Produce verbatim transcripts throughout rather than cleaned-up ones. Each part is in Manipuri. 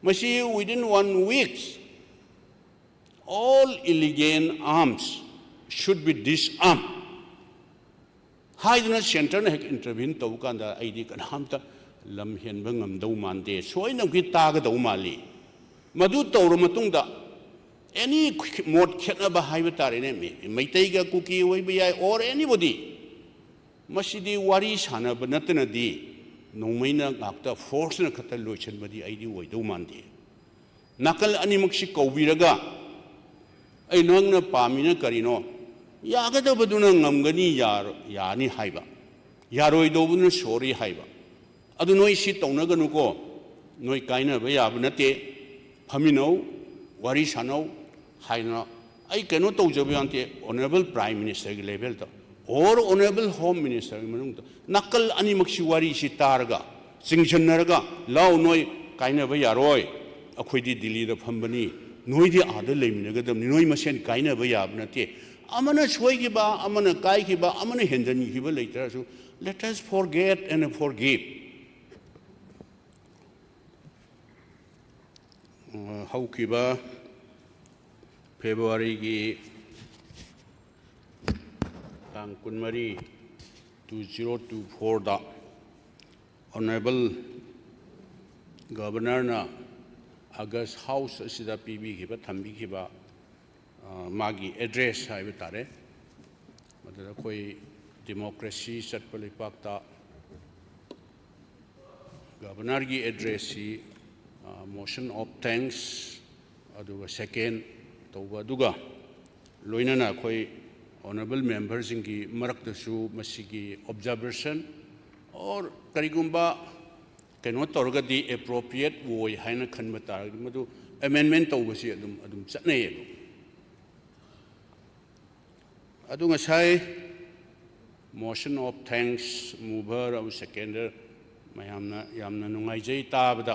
ꯃꯁꯤ within one week all illegal arms should be disarmed ꯍꯥꯏꯗꯨꯅ centreꯅ ꯍꯦꯛ intervene ꯇꯧꯕ ꯀꯥꯟꯗ ꯑꯩꯗꯤ ꯀꯅꯥꯝꯇ ꯂꯝ ꯍꯦꯟꯕ ꯉꯝꯗꯧ ꯃꯥꯟꯗꯦ, ꯁꯣꯏꯅꯃꯛꯀꯤ ꯇꯥꯒꯗꯧ ꯃꯥꯜꯂꯤ꯫ ꯃꯗꯨ ꯇꯧꯔ ꯃꯇꯨꯡꯗ any ꯃꯣꯠ ꯈꯦꯠꯅꯕ ꯍꯥꯏꯕ ꯇꯥꯔꯦꯅꯦ, ꯃꯩꯇꯩꯒ ꯀꯨꯀꯤ ꯑꯣꯏꯕ ꯌꯥꯏ, or anybody, ꯃꯁꯤꯗꯤ ꯋꯥꯔꯤ ꯁꯥꯟꯅꯕ ꯅꯠꯇꯅꯗꯤ ꯅꯣꯡꯃꯩꯅ ꯉꯥꯛꯇ forceꯅ ꯈꯛꯇ ꯂꯣꯏꯁꯤꯟꯕꯗꯤ ꯑꯩꯗꯤ ꯑꯣꯏꯗꯧ ꯃꯥꯟꯗꯦ꯫ ꯅꯥꯀꯜ ꯑꯅꯤꯃꯛꯁꯤ ꯀꯧꯕꯤꯔꯒ, "ꯑꯩ, ꯅꯪꯅ ꯄꯥꯝꯃꯤꯅ ꯀꯔꯤꯅꯣ? ꯌꯥꯒꯗꯕꯗꯨꯅ ꯉꯝꯒꯅꯤ, ꯌꯥꯔ-, ꯌꯥꯅꯤ ꯍꯥꯏꯕ, ꯌꯥꯔꯣꯏꯗꯧꯕꯗꯨꯅ sorry ꯍꯥꯏꯕ꯫ ꯑꯗꯨ ꯅꯣꯏ ꯁꯤ ꯇꯧꯅꯒꯅꯨꯀꯣ, ꯅꯣꯏ ꯀꯥꯏꯅꯕ ꯌꯥꯕ ꯅꯠꯇꯦ, ꯐꯝꯃꯤꯟꯅꯧ, ꯋꯥꯔꯤ ꯁꯥꯟꯅꯧ" ꯍꯥꯏꯅ ꯑꯩ ꯀꯩꯅꯣ ꯇꯧꯖꯕ ꯌꯥ ꯅꯠꯇꯦ꯫ Honourable Prime Ministerꯒꯤ levelꯗ or Honourable Home Ministerꯒꯤ ꯃꯅꯨꯡꯗ ꯅꯥꯀꯜ ꯑꯅꯤꯃꯛꯁꯤ ꯋꯥꯔꯤꯁꯤ ꯇꯥꯔꯒ, ꯆꯤꯡꯁꯤꯟꯅꯔꯒ, "ꯂꯥꯎ, ꯅꯣꯏ ꯀꯥꯏꯅꯕ ꯌꯥꯔꯣꯏ, ꯑꯩꯈꯣꯏꯗꯤ ꯗꯤꯜꯂꯤꯗ ꯐꯝꯕꯅꯤ, ꯅꯣꯏꯗꯤ ꯑꯥꯗ ꯂꯩꯃꯤꯟꯅꯒꯗꯕꯅꯤ, ꯅꯣꯏ ꯃꯁꯦꯟ ꯀꯥꯏꯅꯕ ꯌꯥꯕ ꯅꯠꯇꯦ"꯫ ꯑꯃꯅ ꯁꯣꯏꯈꯤꯕ, ꯑꯃꯅ ꯀꯥꯏꯈꯤꯕ, ꯑꯃꯅ ꯍꯦꯟꯖꯟꯈꯤꯕ ꯂꯩꯇ꯭ꯔꯁꯨ, let us forget and forgive꯫ ꯍꯧꯈꯤꯕ Februaryꯒꯤ ꯇꯥꯡ ꯀꯨꯟꯃꯔꯤ, two zero two fourꯗ Honourable Governorꯅ August House ꯑꯁꯤꯗ ꯄꯤꯕꯤꯈꯤꯕ, ꯊꯝꯕꯤꯈꯤꯕ, ꯑ, ꯃꯥꯒꯤ address ꯍꯥꯏꯕ ꯇꯥꯔꯦ, ꯃꯗꯨꯗ ꯑꯩꯈꯣꯏ democracy ꯆꯠꯄ ꯂꯩꯄꯥꯛꯇ Governorꯒꯤ addressꯁꯤ, ꯑ, motion of thanks, ꯑꯗꯨꯒ second ꯇꯧꯕ, ꯑꯗꯨꯒ ꯂꯣꯏꯅꯅ ꯑꯩꯈꯣꯏ Honourable Memberꯁꯤꯡꯒꯤ ꯃꯔꯛꯇꯁꯨ ꯃꯁꯤꯒꯤ observation or ꯀꯔꯤꯒꯨꯝꯕ ꯀꯩꯅꯣ ꯇꯧꯔꯒꯗꯤ appropriate ꯑꯣꯏ ꯍꯥꯏꯅ ꯈꯟꯕ ꯇꯥꯔꯒꯗꯤ ꯃꯗꯨ amendment ꯇꯧꯕꯁꯤ ꯑꯗꯨꯝ, ꯑꯗꯨꯝ ꯆꯠꯅꯩꯌꯦꯕ꯫ ꯑꯗꯨ ꯉꯁꯥꯏ motion of thanks mover ꯑꯃ seconder ꯃꯌꯥꯝꯅ ꯌꯥꯝꯅ ꯅꯨꯡꯉꯥꯏꯖꯩ ꯇꯥꯕꯗ꯫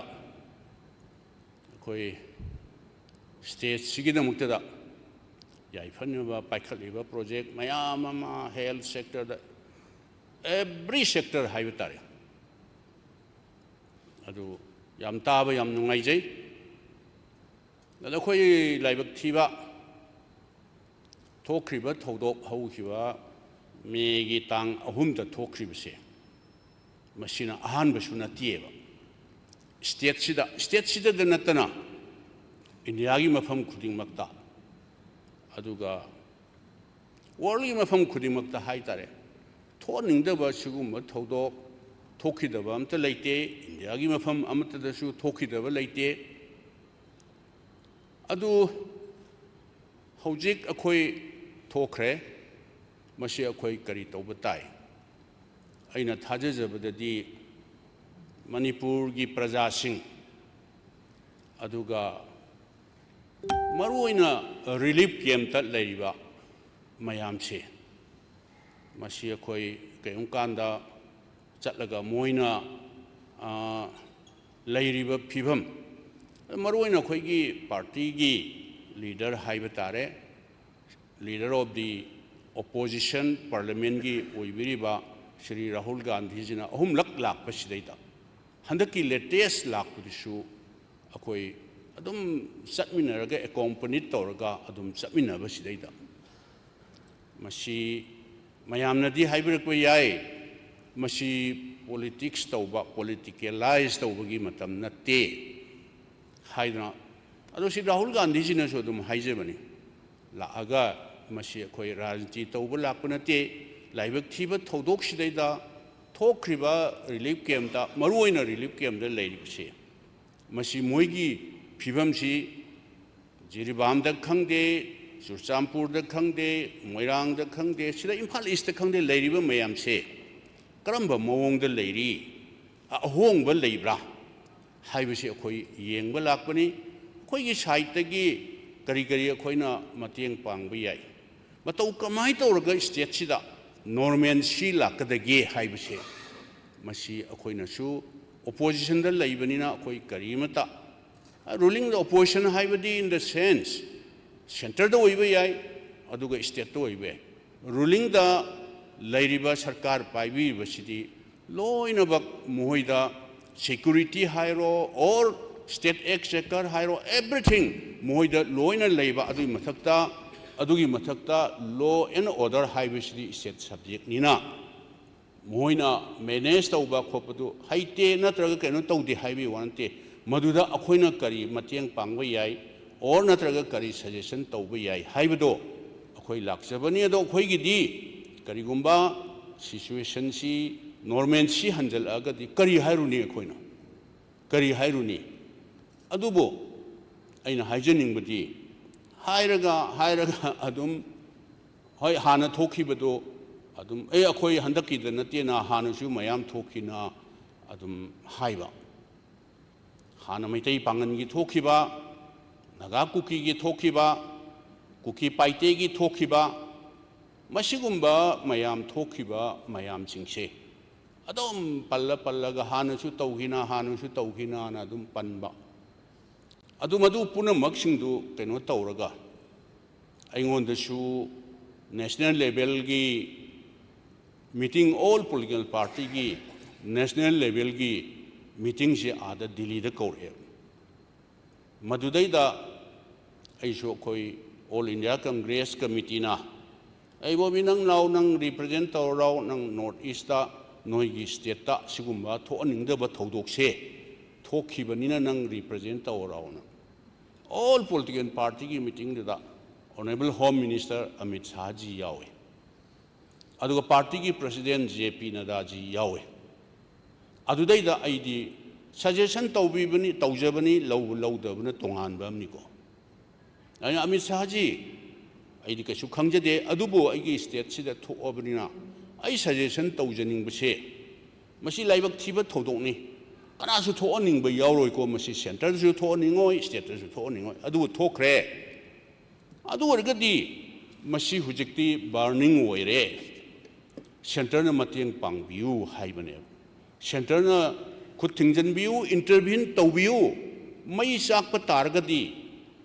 ꯑꯩꯈꯣꯏ stateꯁꯤꯒꯤꯗꯃꯛꯇꯗ ꯌꯥꯏꯐꯅꯕ ꯄꯥꯏꯈꯠꯂꯤꯕ project ꯃꯌꯥꯝ ꯑꯃ, health sectorꯗ, every sector ꯍꯥꯏꯕ ꯇꯥꯔꯦ, ꯑꯗꯨ ꯌꯥꯝ ꯇꯥꯕ ꯌꯥꯝ ꯅꯨꯡꯉꯥꯏꯖꯩ꯫ ꯑꯗ ꯑꯩꯈꯣꯏ ꯂꯥꯏꯕꯛ ꯊꯤꯕ, ꯊꯣꯛꯈ꯭ꯔꯤꯕ ꯊꯧꯗꯣꯛ ꯍꯧꯈꯤꯕ ꯃꯦꯒꯤ ꯇꯥꯡ ꯑꯍꯨꯝꯗ ꯊꯣꯛꯈ꯭ꯔꯤꯕꯁꯦ, ꯃꯁꯤꯅ ꯑꯍꯥꯟꯕꯁꯨ ꯅꯠꯇꯦꯕ꯫ ꯁ꯭ꯇꯦꯠꯁꯤꯗ, ꯁ꯭ꯇꯦꯠꯁꯤꯗꯗ ꯅꯠꯇꯅ ꯏꯟꯗꯤꯌꯥꯒꯤ ꯃꯐꯝ ꯈꯨꯗꯤꯡꯃꯛꯇ, ꯑꯗꯨꯒ ꯋꯥꯔꯜꯒꯤ ꯃꯐꯝ ꯈꯨꯗꯤꯡꯃꯛꯇ ꯍꯥꯏ ꯇꯥꯔꯦ, ꯊꯣꯛꯍꯟꯅꯤꯡꯗꯕ ꯁꯤꯒꯨꯝꯕ ꯊꯧꯗꯣꯛ ꯊꯣꯛꯈꯤꯗꯕ ꯑꯝꯇ ꯂꯩꯇꯦ꯫ ꯏꯟꯗꯤꯌꯥꯒꯤ ꯃꯐꯝ ꯑꯃꯠꯇꯗꯁꯨ ꯊꯣꯛꯈꯤꯗꯕ ꯂꯩꯇꯦ꯫ ꯑꯗꯨ ꯍꯧꯖꯤꯛ ꯑꯩꯈꯣꯏ ꯊꯣꯛꯈ꯭ꯔꯦ꯫ ꯃꯁꯤ ꯑꯩꯈꯣꯏ ꯀꯔꯤ ꯇꯧꯕ ꯇꯥꯏ? ꯑꯩꯅ ꯊꯥꯖꯖꯕꯗꯗꯤ ꯃꯅꯤꯄꯨꯔꯒꯤ ꯄ꯭ꯔꯖꯥꯁꯤꯡ, ꯑꯗꯨꯒ ꯃꯔꯨꯑꯣꯏꯅ ꯔꯤꯂꯤꯐ ꯀꯦꯝꯞꯇ ꯂꯩꯔꯤꯕ ꯃꯌꯥꯝꯁꯦ, ꯃꯁꯤ ꯑꯩꯈꯣꯏ ꯀꯔꯤꯒꯨꯝꯕ ꯀꯥꯟꯗ ꯆꯠꯂꯒ ꯃꯣꯏꯅ, ꯑ, ꯂꯩꯔꯤꯕ ꯐꯤꯕꯝ, ꯃꯔꯨꯑꯣꯏꯅ ꯑꯩꯈꯣꯏꯒꯤ ꯄꯥꯔꯇꯤꯒꯤ ꯂꯤꯗꯔ ꯍꯥꯏꯕ ꯇꯥꯔꯦ, leader of the opposition, ꯄꯥꯔꯂꯤꯌꯥꯃꯦꯟꯒꯤ ꯑꯣꯏꯕꯤꯔꯤꯕ Shri Rahul ꯒꯥꯟꯙꯤꯖꯤꯅ ꯑꯍꯨꯝꯂꯛ ꯂꯥꯛꯄꯁꯤꯗꯩꯗ, ꯍꯟꯗꯛꯀꯤ ꯂꯦꯇꯦꯁ ꯂꯥꯛꯄꯗꯨꯁꯨ ꯑꯩꯈꯣꯏ ꯑꯗꯨꯝ ꯆꯠꯃꯤꯟꯅꯔꯒ, ꯑꯦꯀꯣꯝꯄꯅꯤ ꯇꯧꯔꯒ ꯑꯗꯨꯝ ꯆꯠꯃꯤꯟꯅꯕꯁꯤꯗꯩꯗ, ꯃꯁꯤ ꯃꯌꯥꯝꯅꯗꯤ ꯍꯥꯏꯕꯤꯔꯛꯄ ꯌꯥꯏ, ꯃꯁꯤ ꯄꯣꯂꯤꯇꯤꯛꯁ ꯇꯧꯕ, ꯄꯣꯂꯤꯇꯤꯀꯦꯂꯥꯏꯖ ꯇꯧꯕꯒꯤ ꯃꯇꯝ ꯅꯠꯇꯦ ꯍꯥꯏꯗꯅ꯫ ꯑꯗꯣ ꯁꯤ ꯔꯥꯍꯨꯜ ꯒꯥꯟꯙꯤꯖꯤꯅꯁꯨ ꯑꯗꯨꯝ ꯍꯥꯏꯖꯕꯅꯤ, ꯂꯥꯛꯑꯒ ꯃꯁꯤ ꯑꯩꯈꯣꯏ ꯔꯥꯖꯅꯤꯇꯤ ꯇꯧꯕ ꯂꯥꯛꯄ ꯅꯠꯇꯦ, ꯂꯥꯏꯕꯛ ꯊꯤꯕ ꯊꯧꯗꯣꯛꯁꯤꯗꯩꯗ ꯊꯣꯛꯈ꯭ꯔꯤꯕ ꯔꯤꯂꯤꯐ ꯀꯦꯝꯞꯇ, ꯃꯔꯨꯑꯣꯏꯅ ꯔꯤꯂꯤꯐ ꯀꯦꯝꯞꯇ ꯂꯩꯔꯤꯕꯁꯦ, ꯃꯁꯤ ꯃꯣꯏꯒꯤ ꯐꯤꯕꯝꯁꯤ ꯖꯤꯔꯤꯕꯥꯝꯗ ꯈꯪꯗꯦ, ꯆꯨꯔꯆꯥꯟꯄꯨꯔꯗ ꯈꯪꯗꯦ, ꯃꯣꯏꯔꯥꯡꯗ ꯈꯪꯗꯦ, ꯁꯤꯗ ꯏꯝꯐꯥꯜ ꯏꯁꯇ ꯈꯪꯗꯦ, ꯂꯩꯔꯤꯕ ꯃꯌꯥꯝꯁꯦ ꯀꯔꯝꯕ ꯃꯑꯣꯡꯗ ꯂꯩꯔꯤ, ꯑ-, ꯑꯍꯣꯡꯕ ꯂꯩꯕ꯭ꯔꯥ ꯍꯥꯏꯕꯁꯤ ꯑꯩꯈꯣꯏ ꯌꯦꯡꯕ ꯂꯥꯛꯄꯅꯤ꯫ ꯑꯩꯈꯣꯏꯒꯤ ꯁꯥꯏꯠꯇꯒꯤ ꯀꯔꯤ ꯀꯔꯤ ꯑꯩꯈꯣꯏꯅ ꯃꯇꯦꯡ ꯄꯥꯡꯕ ꯌꯥꯏ, ꯃꯇꯧ ꯀꯃꯥꯏꯅ ꯇꯧꯔꯒ ꯁ꯭ꯇꯦꯠꯁꯤꯗ ꯅꯣꯔꯃꯦꯟꯁꯤ ꯂꯥꯛꯀꯗꯒꯦ ꯍꯥꯏꯕꯁꯦ, ꯃꯁꯤ ꯑꯩꯈꯣꯏꯅꯁꯨ ꯑꯣꯄꯣꯖꯤꯁꯟꯗ ꯂꯩꯕꯅꯤꯅ ꯑꯩꯈꯣꯏ ꯀꯔꯤꯃꯇ, ꯔꯨꯂꯤꯡꯗ ꯑꯣꯄꯣꯖꯤꯁꯟ ꯍꯥꯏꯕꯗꯤ in the sense ꯁꯦꯟꯇꯔꯗ ꯑꯣꯏꯕ ꯌꯥꯏ, ꯑꯗꯨꯒ ꯁ꯭ꯇꯦꯠꯇ ꯑꯣꯏꯕ ꯌꯥꯏ꯫ ꯔꯨꯂꯤꯡꯗ ꯂꯩꯔꯤꯕ ꯁꯔꯀꯥꯔ ꯄꯥꯏꯕꯤꯔꯤꯕꯁꯤꯗꯤ ꯂꯣꯏꯅꯃꯛ ꯃꯈꯣꯏꯗ Security ꯍꯥꯏꯔꯣ, or state exchequer ꯍꯥꯏꯔꯣ, everything ꯃꯈꯣꯏꯗ ꯂꯣꯏꯅ ꯂꯩꯕ꯫ ꯑꯗꯨꯒꯤ ꯃꯊꯛꯇ, ꯑꯗꯨꯒꯤ ꯃꯊꯛꯇ law and order ꯍꯥꯏꯕꯁꯤꯗꯤ state subjectꯅꯤꯅ, ꯃꯈꯣꯏꯅ manage ꯇꯧꯕ ꯈꯣꯠꯄꯗꯨ ꯍꯩꯇꯦ ꯅꯠꯇ꯭ꯔꯒ ꯀꯩꯅꯣ ꯇꯧꯗꯦ ꯍꯥꯏꯕꯒꯤ ꯋꯥ ꯅꯠꯇꯦ꯫ ꯃꯗꯨꯗ ꯑꯩꯈꯣꯏꯅ ꯀꯔꯤ ꯃꯇꯦꯡ ꯄꯥꯡꯕ ꯌꯥꯏ, or ꯅꯠꯇ꯭ꯔꯒ ꯀꯔꯤ suggestion ꯇꯧꯕ ꯌꯥꯏ ꯍꯥꯏꯕꯗꯣ ꯑꯩꯈꯣꯏ ꯂꯥꯛꯆꯕꯅꯤ꯫ ꯑꯗꯣ ꯑꯩꯈꯣꯏꯒꯤꯗꯤ ꯀꯔꯤꯒꯨꯝꯕ situationꯁꯤ, normalcy ꯍꯟꯖꯜꯂꯛꯑꯒꯗꯤ ꯀꯔꯤ ꯍꯥꯏꯔꯨꯅꯤ ꯑꯩꯈꯣꯏꯅ? ꯀꯔꯤ ꯍꯥꯏꯔꯨꯅꯤ? ꯑꯗꯨꯕꯨ ꯑꯩꯅ ꯍꯥꯏꯖꯅꯤꯡꯕꯗꯤ, ꯍꯥꯏꯔꯒ, ꯍꯥꯏꯔꯒ ꯑꯗꯨꯝ, ꯍꯣꯏ, ꯍꯥꯟꯅ ꯊꯣꯛꯈꯤꯕꯗꯣ ꯑꯗꯨꯝ, "ꯑꯦ, ꯑꯩꯈꯣꯏ ꯍꯟꯗꯛꯀꯤꯗ ꯅꯠꯇꯦꯅ, ꯍꯥꯟꯅꯁꯨ ꯃꯌꯥꯝ ꯊꯣꯛꯈꯤꯅ" ꯑꯗꯨꯝ ꯍꯥꯏꯕ꯫ ꯍꯥꯟꯅ ꯃꯩꯇꯩ ꯄꯥꯉꯜꯒꯤ ꯊꯣꯛꯈꯤꯕ, ꯅꯥꯒꯥ ꯀꯨꯀꯤꯒꯤ ꯊꯣꯛꯈꯤꯕ, ꯀꯨꯀꯤ ꯄꯥꯏꯇꯦꯒꯤ ꯊꯣꯛꯈꯤꯕ, ꯃꯁꯤꯒꯨꯝꯕ ꯃꯌꯥꯝ ꯊꯣꯛꯈꯤꯕ ꯃꯌꯥꯝꯁꯤꯡꯁꯦ ꯑꯗꯨꯝ ꯄꯜꯂ ꯄꯜꯂꯒ ꯍꯥꯟꯅꯁꯨ ꯇꯧꯈꯤꯅ, ꯍꯥꯟꯅꯁꯨ ꯇꯧꯈꯤꯅꯅ ꯑꯗꯨꯝ ꯄꯟꯕ꯫ ꯑꯗꯨ ꯃꯗꯨ ꯄꯨꯝꯅꯃꯛꯁꯤꯡꯗꯨ ꯀꯩꯅꯣ ꯇꯧꯔꯒ ꯑꯩꯉꯣꯟꯗꯁꯨ national levelꯒꯤ, meeting, all political partyꯒꯤ national levelꯒꯤ meetingꯁꯦ ꯑꯥꯗ ꯗꯤꯜꯂꯤꯗ ꯀꯧꯔꯛꯑꯦ꯫ ꯃꯗꯨꯗꯩꯗ ꯑꯩꯁꯨ ꯑꯩꯈꯣꯏ All India Congress Committeeꯅ, "ꯑꯩ ꯕꯣꯕꯤ, ꯅꯪ ꯂꯥꯎ, ꯅꯪ represent ꯇꯧꯔꯣ ꯂꯥꯎ, ꯅꯪ North Eastꯇ ꯅꯣꯏꯒꯤ stateꯇ ꯁꯤꯒꯨꯝꯕ ꯊꯣꯛꯍꯟꯅꯤꯡꯗꯕ ꯊꯧꯗꯣꯛꯁꯦ ꯊꯣꯛꯈꯤꯕꯅꯤꯅ ꯅꯪ represent ꯇꯧꯔꯣ ꯂꯥꯎꯅ" All political partyꯒꯤ meetingꯗꯨꯗ Honourable Home Minister Amit ꯁꯥꯍꯖꯤ ꯌꯥꯎꯏ, ꯑꯗꯨꯒ partyꯒꯤ president J P ꯅꯗꯥꯖꯤ ꯌꯥꯎꯏ꯫ ꯑꯗꯨꯗꯩꯗ ꯑꯩꯗꯤ suggestion ꯇꯧꯕꯤꯕꯅꯤ, ꯇꯧꯖꯕꯅꯤ, ꯂꯧꯕ ꯂꯧꯗꯕꯅ ꯇꯣꯉꯥꯟꯕ ꯑꯃꯅꯤꯀꯣ꯫ ꯑꯩꯅ, "ꯑꯃꯤꯠ ꯁꯥꯍꯖꯤ, ꯑꯩꯗꯤ ꯀꯩꯁꯨ ꯈꯪꯖꯗꯦ, ꯑꯗꯨꯕꯨ ꯑꯩꯒꯤ stateꯁꯤꯗ ꯊꯣꯛꯑꯕꯅꯤꯅ ꯑꯩ suggestion ꯇꯧꯖꯅꯤꯡꯕꯁꯦ, ꯃꯁꯤ ꯂꯥꯏꯕꯛ ꯊꯤꯕ ꯊꯧꯗꯣꯛꯅꯤ, ꯀꯅꯥꯁꯨ ꯊꯣꯛꯍꯟꯅꯤꯡꯕ ꯌꯥꯎꯔꯣꯏꯀꯣ, ꯃꯁꯤ centreꯗꯁꯨ ꯊꯣꯛꯍꯟꯅꯤꯡꯉꯣꯏ, stateꯇꯁꯨ ꯊꯣꯛꯍꯟꯅꯤꯡꯉꯣꯏ, ꯑꯗꯨꯕꯨ ꯊꯣꯛꯈ꯭ꯔꯦ꯫ ꯑꯗꯨ ꯑꯣꯏꯔꯒꯗꯤ ꯃꯁꯤ ꯍꯧꯖꯤꯛꯇꯤ burning ꯑꯣꯏꯔꯦ, centreꯅ ꯃꯇꯦꯡ ꯄꯥꯡꯕꯤꯌꯨ" ꯍꯥꯏꯕꯅꯦꯕ꯫ Centreꯅ ꯈꯨꯠ ꯊꯤꯡꯖꯤꯟꯕꯤꯌꯨ, intervene ꯇꯧꯕꯤꯌꯨ꯫ ꯃꯩ ꯆꯥꯛꯄ ꯇꯥꯔꯒꯗꯤ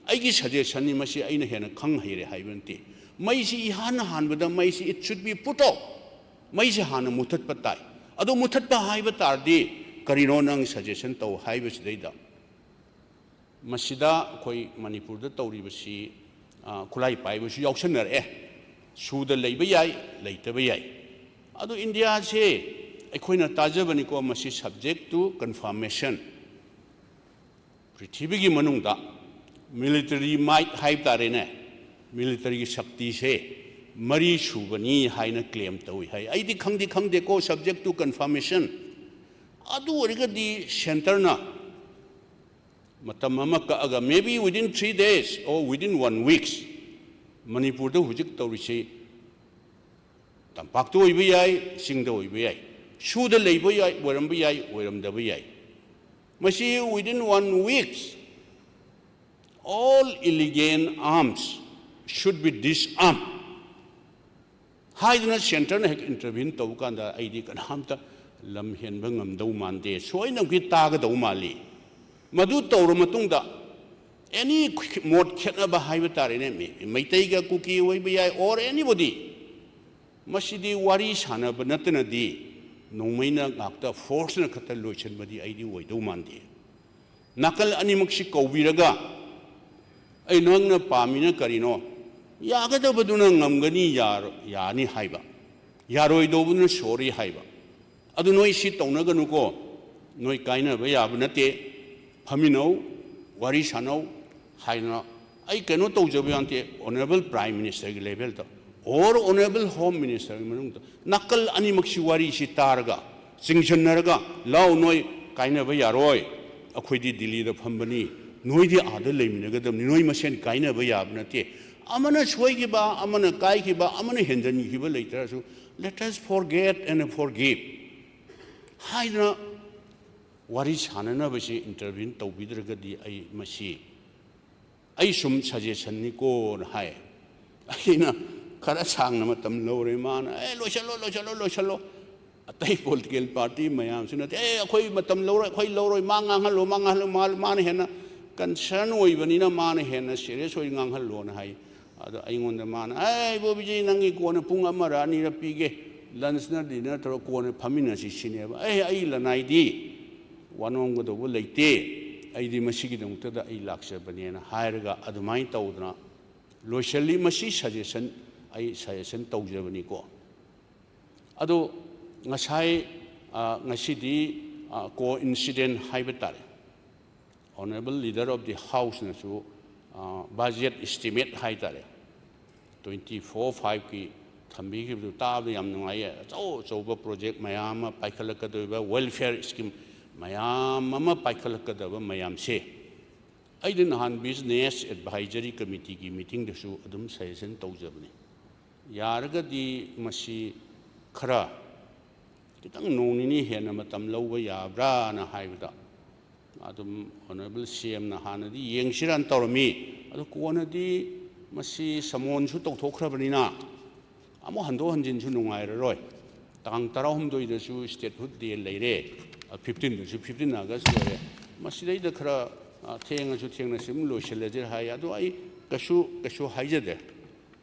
ꯑꯩꯒꯤ suggestionꯅꯤ, ꯃꯁꯤ ꯑꯩꯅ ꯍꯦꯟꯅ ꯈꯪ ꯍꯩꯔꯦ ꯍꯥꯏꯕ ꯅꯠꯇꯦ꯫ ꯃꯩꯁꯤ ꯏꯍꯥꯟ ꯍꯥꯟꯕꯗ ꯃꯩꯁꯤ it should be put out꯫ ꯃꯩꯁꯤ ꯍꯥꯟꯅ ꯃꯨꯊꯠꯄ ꯇꯥꯏ꯫ ꯑꯗꯨ ꯃꯨꯊꯠꯄ ꯍꯥꯏꯕ ꯇꯥꯔꯗꯤ ꯀꯔꯤꯅꯣ ꯅꯪ ꯁꯖꯦꯁꯟ ꯇꯧ ꯍꯥꯏꯕꯁꯤꯗꯩꯗ, ꯃꯁꯤꯗ ꯑꯩꯈꯣꯏ ꯃꯅꯤꯄꯨꯔꯗ ꯇꯧꯔꯤꯕꯁꯤ, ꯑ, ꯈꯨꯠꯂꯥꯏ ꯄꯥꯏꯕꯁꯨ ꯌꯥꯎꯁꯟꯅꯔꯛꯑꯦ꯫ ꯁꯨꯗ ꯂꯩꯕ ꯌꯥꯏ, ꯂꯩꯇꯕ ꯌꯥꯏ꯫ ꯑꯗꯨ ꯏꯟꯗꯤꯌꯥꯁꯦ ꯑꯩꯈꯣꯏꯅ ꯇꯥꯖꯕꯅꯤꯀꯣ, ꯃꯁꯤ subject to confirmation꯫ ꯄ꯭ꯔꯤꯊꯤꯕꯤꯒꯤ ꯃꯅꯨꯡꯗ military might ꯍꯥꯏꯕ ꯇꯥꯔꯦꯅꯦ, militaryꯒꯤ ꯁꯛꯇꯤꯁꯦ ꯃꯔꯤ ꯁꯨꯕꯅꯤ ꯍꯥꯏꯅ claim ꯇꯧꯏ ꯍꯥꯏ꯫ ꯑꯩꯗꯤ ꯈꯪꯗꯤ ꯈꯪꯗꯦꯀꯣ, subject to confirmation꯫ ꯑꯗꯨ ꯑꯣꯏꯔꯒꯗꯤ centreꯅ ꯃꯇꯝ ꯑꯃ ꯀꯛꯑꯒ, maybe within three days or within one weeks, ꯃꯅꯤꯄꯨꯔꯗ ꯍꯧꯖꯤꯛ ꯇꯧꯔꯤꯁꯤ ꯇꯝꯄꯥꯛꯇ ꯑꯣꯏꯕ ꯌꯥꯏ, ꯆꯤꯡꯗ ꯑꯣꯏꯕ ꯌꯥꯏ, ꯁꯨꯗ ꯂꯩꯕ ꯌꯥꯏ, ꯑꯣꯏꯔꯝꯕ ꯌꯥꯏ, ꯑꯣꯏꯔꯝꯗꯕ ꯌꯥꯏ꯫ ꯃꯁꯤ within one weeks, all illegal arms should be disarmed ꯍꯥꯏꯗꯨꯅ centreꯅ ꯍꯦꯛ intervene ꯇꯧꯕ ꯀꯥꯟꯗ, ꯑꯩꯗꯤ ꯀꯅꯥꯝꯇ ꯂꯝ ꯍꯦꯟꯕ ꯉꯝꯗꯧ ꯃꯥꯟꯗꯦ, ꯁꯣꯏꯅꯃꯛꯀꯤ ꯇꯥꯒꯗꯧ ꯃꯥꯜꯂꯤ꯫ ꯃꯗꯨ ꯇꯧꯔ ꯃꯇꯨꯡꯗ, any ꯃꯣꯠ ꯈꯦꯠꯅꯕ ꯍꯥꯏꯕ ꯇꯥꯔꯦꯅꯦ, ꯃꯤ-, ꯃꯩꯇꯩꯒ ꯀꯨꯀꯤ ꯑꯣꯏꯕ ꯌꯥꯏ, or anybody, ꯃꯁꯤꯗꯤ ꯋꯥꯔꯤ ꯁꯥꯟꯅꯕ ꯅꯠꯇꯅꯗꯤ ꯅꯣꯡꯃꯩꯅ ꯉꯥꯛꯇ, forceꯅ ꯈꯛꯇ ꯂꯣꯏꯁꯤꯟꯕꯗꯤ ꯑꯩꯗꯤ ꯑꯣꯏꯗꯧ ꯃꯥꯟꯗꯦ꯫ ꯅꯥꯀꯜ ꯑꯅꯤꯃꯛꯁꯤ ꯀꯧꯕꯤꯔꯒ, "ꯑꯩ, ꯅꯪꯅ ꯄꯥꯝꯃꯤꯅ ꯀꯔꯤꯅꯣ?" ꯌꯥꯒꯗꯕꯗꯨꯅ ꯉꯝꯒꯅꯤ, ꯌꯥꯔ-, ꯌꯥꯅꯤ ꯍꯥꯏꯕ, ꯌꯥꯔꯣꯏꯗꯧꯕꯗꯨꯅ sorry ꯍꯥꯏꯕ꯫ ꯑꯗꯨ ꯅꯣꯏ ꯁꯤ ꯇꯧꯅꯒꯅꯨꯀꯣ, ꯅꯣꯏ ꯀꯥꯏꯅꯕ ꯌꯥꯕ ꯅꯠꯇꯦ, ꯐꯝꯃꯤꯟꯅꯧ, ꯋꯥꯔꯤ ꯁꯥꯟꯅꯧ ꯍꯥꯏꯗꯅ꯫ ꯑꯩ ꯀꯩꯅꯣ ꯇꯧꯖꯕ ꯌꯥ ꯅꯠꯇꯦ, Honourable Prime Ministerꯒꯤ levelꯗ or Honourable Home Ministerꯒꯤ ꯃꯅꯨꯡꯗ ꯅꯥꯀꯜ ꯑꯅꯤꯃꯛꯁꯤ ꯋꯥꯔꯤꯁꯤ ꯇꯥꯔꯒ, ꯆꯤꯡꯁꯤꯟꯅꯔꯒ, "ꯂꯥꯎ, ꯅꯣꯏ ꯀꯥꯏꯅꯕ ꯌꯥꯔꯣꯏ, ꯑꯩꯈꯣꯏꯗꯤ ꯗꯤꯜꯂꯤꯗ ꯐꯝꯕꯅꯤ, ꯅꯣꯏꯗꯤ ꯑꯥꯗ ꯂꯩꯃꯤꯟꯅꯒꯗꯕꯅꯤ, ꯅꯣꯏ ꯃꯁꯦꯟ ꯀꯥꯏꯅꯕ ꯌꯥꯕ ꯅꯠꯇꯦ꯫ ꯑꯃꯅ ꯁꯣꯏꯈꯤꯕ, ꯑꯃꯅ ꯀꯥꯏꯈꯤꯕ, ꯑꯃꯅ ꯍꯦꯟꯖꯟꯈꯤꯕ ꯂꯩꯇ꯭ꯔꯁꯨ, let us forget and forgive" ꯍꯥꯏꯗꯅ ꯋꯥꯔꯤ ꯁꯥꯟꯅꯅꯕꯁꯤ intervene ꯇꯧꯕꯤꯗ꯭ꯔꯒꯗꯤ, ꯑꯩ ꯃꯁꯤ, ꯑꯩ ꯁꯨꯝ suggestionꯅꯤꯀꯣꯅ ꯍꯥꯏ꯫ ꯑꯩꯅ ꯈꯔ ꯁꯥꯡꯅ ꯃꯇꯝ ꯂꯧꯔꯦ꯫ ꯃꯥꯅ, "ꯑꯦ, ꯂꯣꯏꯁꯜꯂꯣ, ꯂꯣꯏꯁꯜꯂꯣ, ꯂꯣꯏꯁꯜꯂꯣ"꯫ ꯑꯇꯩ political party ꯃꯌꯥꯝꯁꯨ ꯅꯠꯇꯦ, "ꯑꯦ, ꯑꯩꯈꯣꯏ ꯃꯇꯝ ꯂꯧꯔꯣꯏ, ꯑꯩꯈꯣꯏ ꯂꯧꯔꯣꯏ, ꯃꯥ ꯉꯥꯡꯍꯜꯂꯣ, ꯃꯥ ꯉꯥꯡꯍꯜꯂꯣ"꯫ ꯃꯥ-, ꯃꯥꯅ ꯍꯦꯟꯅ concern ꯑꯣꯏꯕꯅꯤꯅ ꯃꯥꯅ ꯍꯦꯟꯅ serious ꯑꯣꯏ ꯉꯥꯡꯍꯜꯂꯣꯅ ꯍꯥꯏ꯫ ꯑꯗꯣ ꯑꯩꯉꯣꯟꯗ ꯃꯥꯅ, "ꯑꯦ, ꯏꯕꯣ ꯕꯤꯖꯤ, ꯅꯪꯒꯤ ꯀꯣꯟꯅ ꯄꯨꯡ ꯑꯃꯔ ꯑꯅꯤꯔ ꯄꯤꯒꯦ, lunchꯅ dinner ꯇꯧꯔ ꯀꯣꯟꯅ ꯐꯝꯃꯤꯟꯅꯁꯤ" ꯁꯤꯅꯦꯕ꯫ ꯑꯦ, ꯑꯩ ꯂꯅꯥꯏꯗꯤ ꯋꯥꯅꯣꯝꯒꯗꯧꯕ ꯂꯩꯇꯦ, ꯑꯩꯗꯤ ꯃꯁꯤꯒꯤꯗꯃꯛꯇꯗ ꯑꯩ ꯂꯥꯛꯆꯕꯅꯦꯅ ꯍꯥꯏꯔꯒ ꯑꯗꯨꯃꯥꯏꯅ ꯇꯧꯗꯅ ꯂꯣꯏꯁꯤꯜꯂꯤ꯫ ꯃꯁꯤ suggestion, ꯑꯩ suggestion ꯇꯧꯖꯕꯅꯤꯀꯣ꯫ ꯑꯗꯣ ꯉꯁꯥꯏ, ꯑ, ꯉꯁꯤꯗꯤ, ꯑ, coincidence ꯍꯥꯏꯕ ꯇꯥꯔꯦ, Honourable Leader of the Houseꯅꯁꯨ, ꯑ, budget estimate ꯍꯥꯏ ꯇꯥꯔꯦ, twenty four fiveꯀꯤ ꯊꯝꯕꯤꯈꯤꯕꯗꯨ ꯇꯥꯕꯗ ꯌꯥꯝ ꯅꯨꯡꯉꯥꯏꯌꯦ꯫ ꯑꯆꯧ ꯑꯆꯧꯕ project ꯃꯌꯥꯝ ꯑꯃ ꯄꯥꯏꯈꯠꯂꯛꯀꯗꯧꯔꯤꯕ, welfare scheme ꯃꯌꯥꯝ ꯑꯃ ꯄꯥꯏꯈꯠꯂꯛꯀꯗꯕ ꯃꯌꯥꯝꯁꯦ ꯑꯩꯗꯤ ꯅꯍꯥꯟ Business Advisory Committeeꯒꯤ meetingꯗꯁꯨ ꯑꯗꯨꯝ suggestion ꯇꯧꯖꯕꯅꯤ꯫ ꯌꯥꯔꯒꯗꯤ ꯃꯁꯤ ꯈꯔ ꯈꯤꯇꯪ ꯅꯣꯡ ꯅꯤꯅꯤ ꯍꯦꯟꯅ ꯃꯇꯝ ꯂꯧꯕ ꯌꯥꯕ꯭ꯔꯥꯅ ꯍꯥꯏꯕꯗ, ꯑꯗꯨꯝ Honourable CMꯅ ꯍꯥꯟꯅꯗꯤ ꯌꯦꯡꯁꯤꯔꯥꯅ ꯇꯧꯔꯝꯃꯤ, ꯑꯗꯨ ꯀꯣꯟꯅꯗꯤ ꯃꯁꯤ summonꯁꯨ ꯇꯧꯊꯣꯛꯈ꯭ꯔꯕꯅꯤꯅ ꯑꯃꯨꯛ ꯍꯟꯗꯣꯛ ꯍꯟꯖꯤꯟꯁꯨ ꯅꯨꯡꯉꯥꯏꯔꯔꯣꯏ꯫ ꯇꯥꯡ ꯇꯔꯥꯍꯨꯝꯗꯣꯏꯗꯁꯨ Statehood Day ꯂꯩꯔꯦ, fifteenꯗꯁꯨ, fifteen August ꯂꯩꯔꯦ꯫ ꯃꯁꯤꯗꯩꯗ ꯈꯔ, ꯑ, ꯊꯦꯡꯉꯁꯨ ꯊꯦꯡꯅ ꯁꯨꯝ ꯂꯣꯏꯁꯤꯜꯂꯁꯤꯔ ꯍꯥꯏ꯫ ꯑꯗꯣ ꯑꯩ ꯀꯩꯁꯨ, ꯀꯩꯁꯨ ꯍꯥꯏꯖꯗꯦ꯫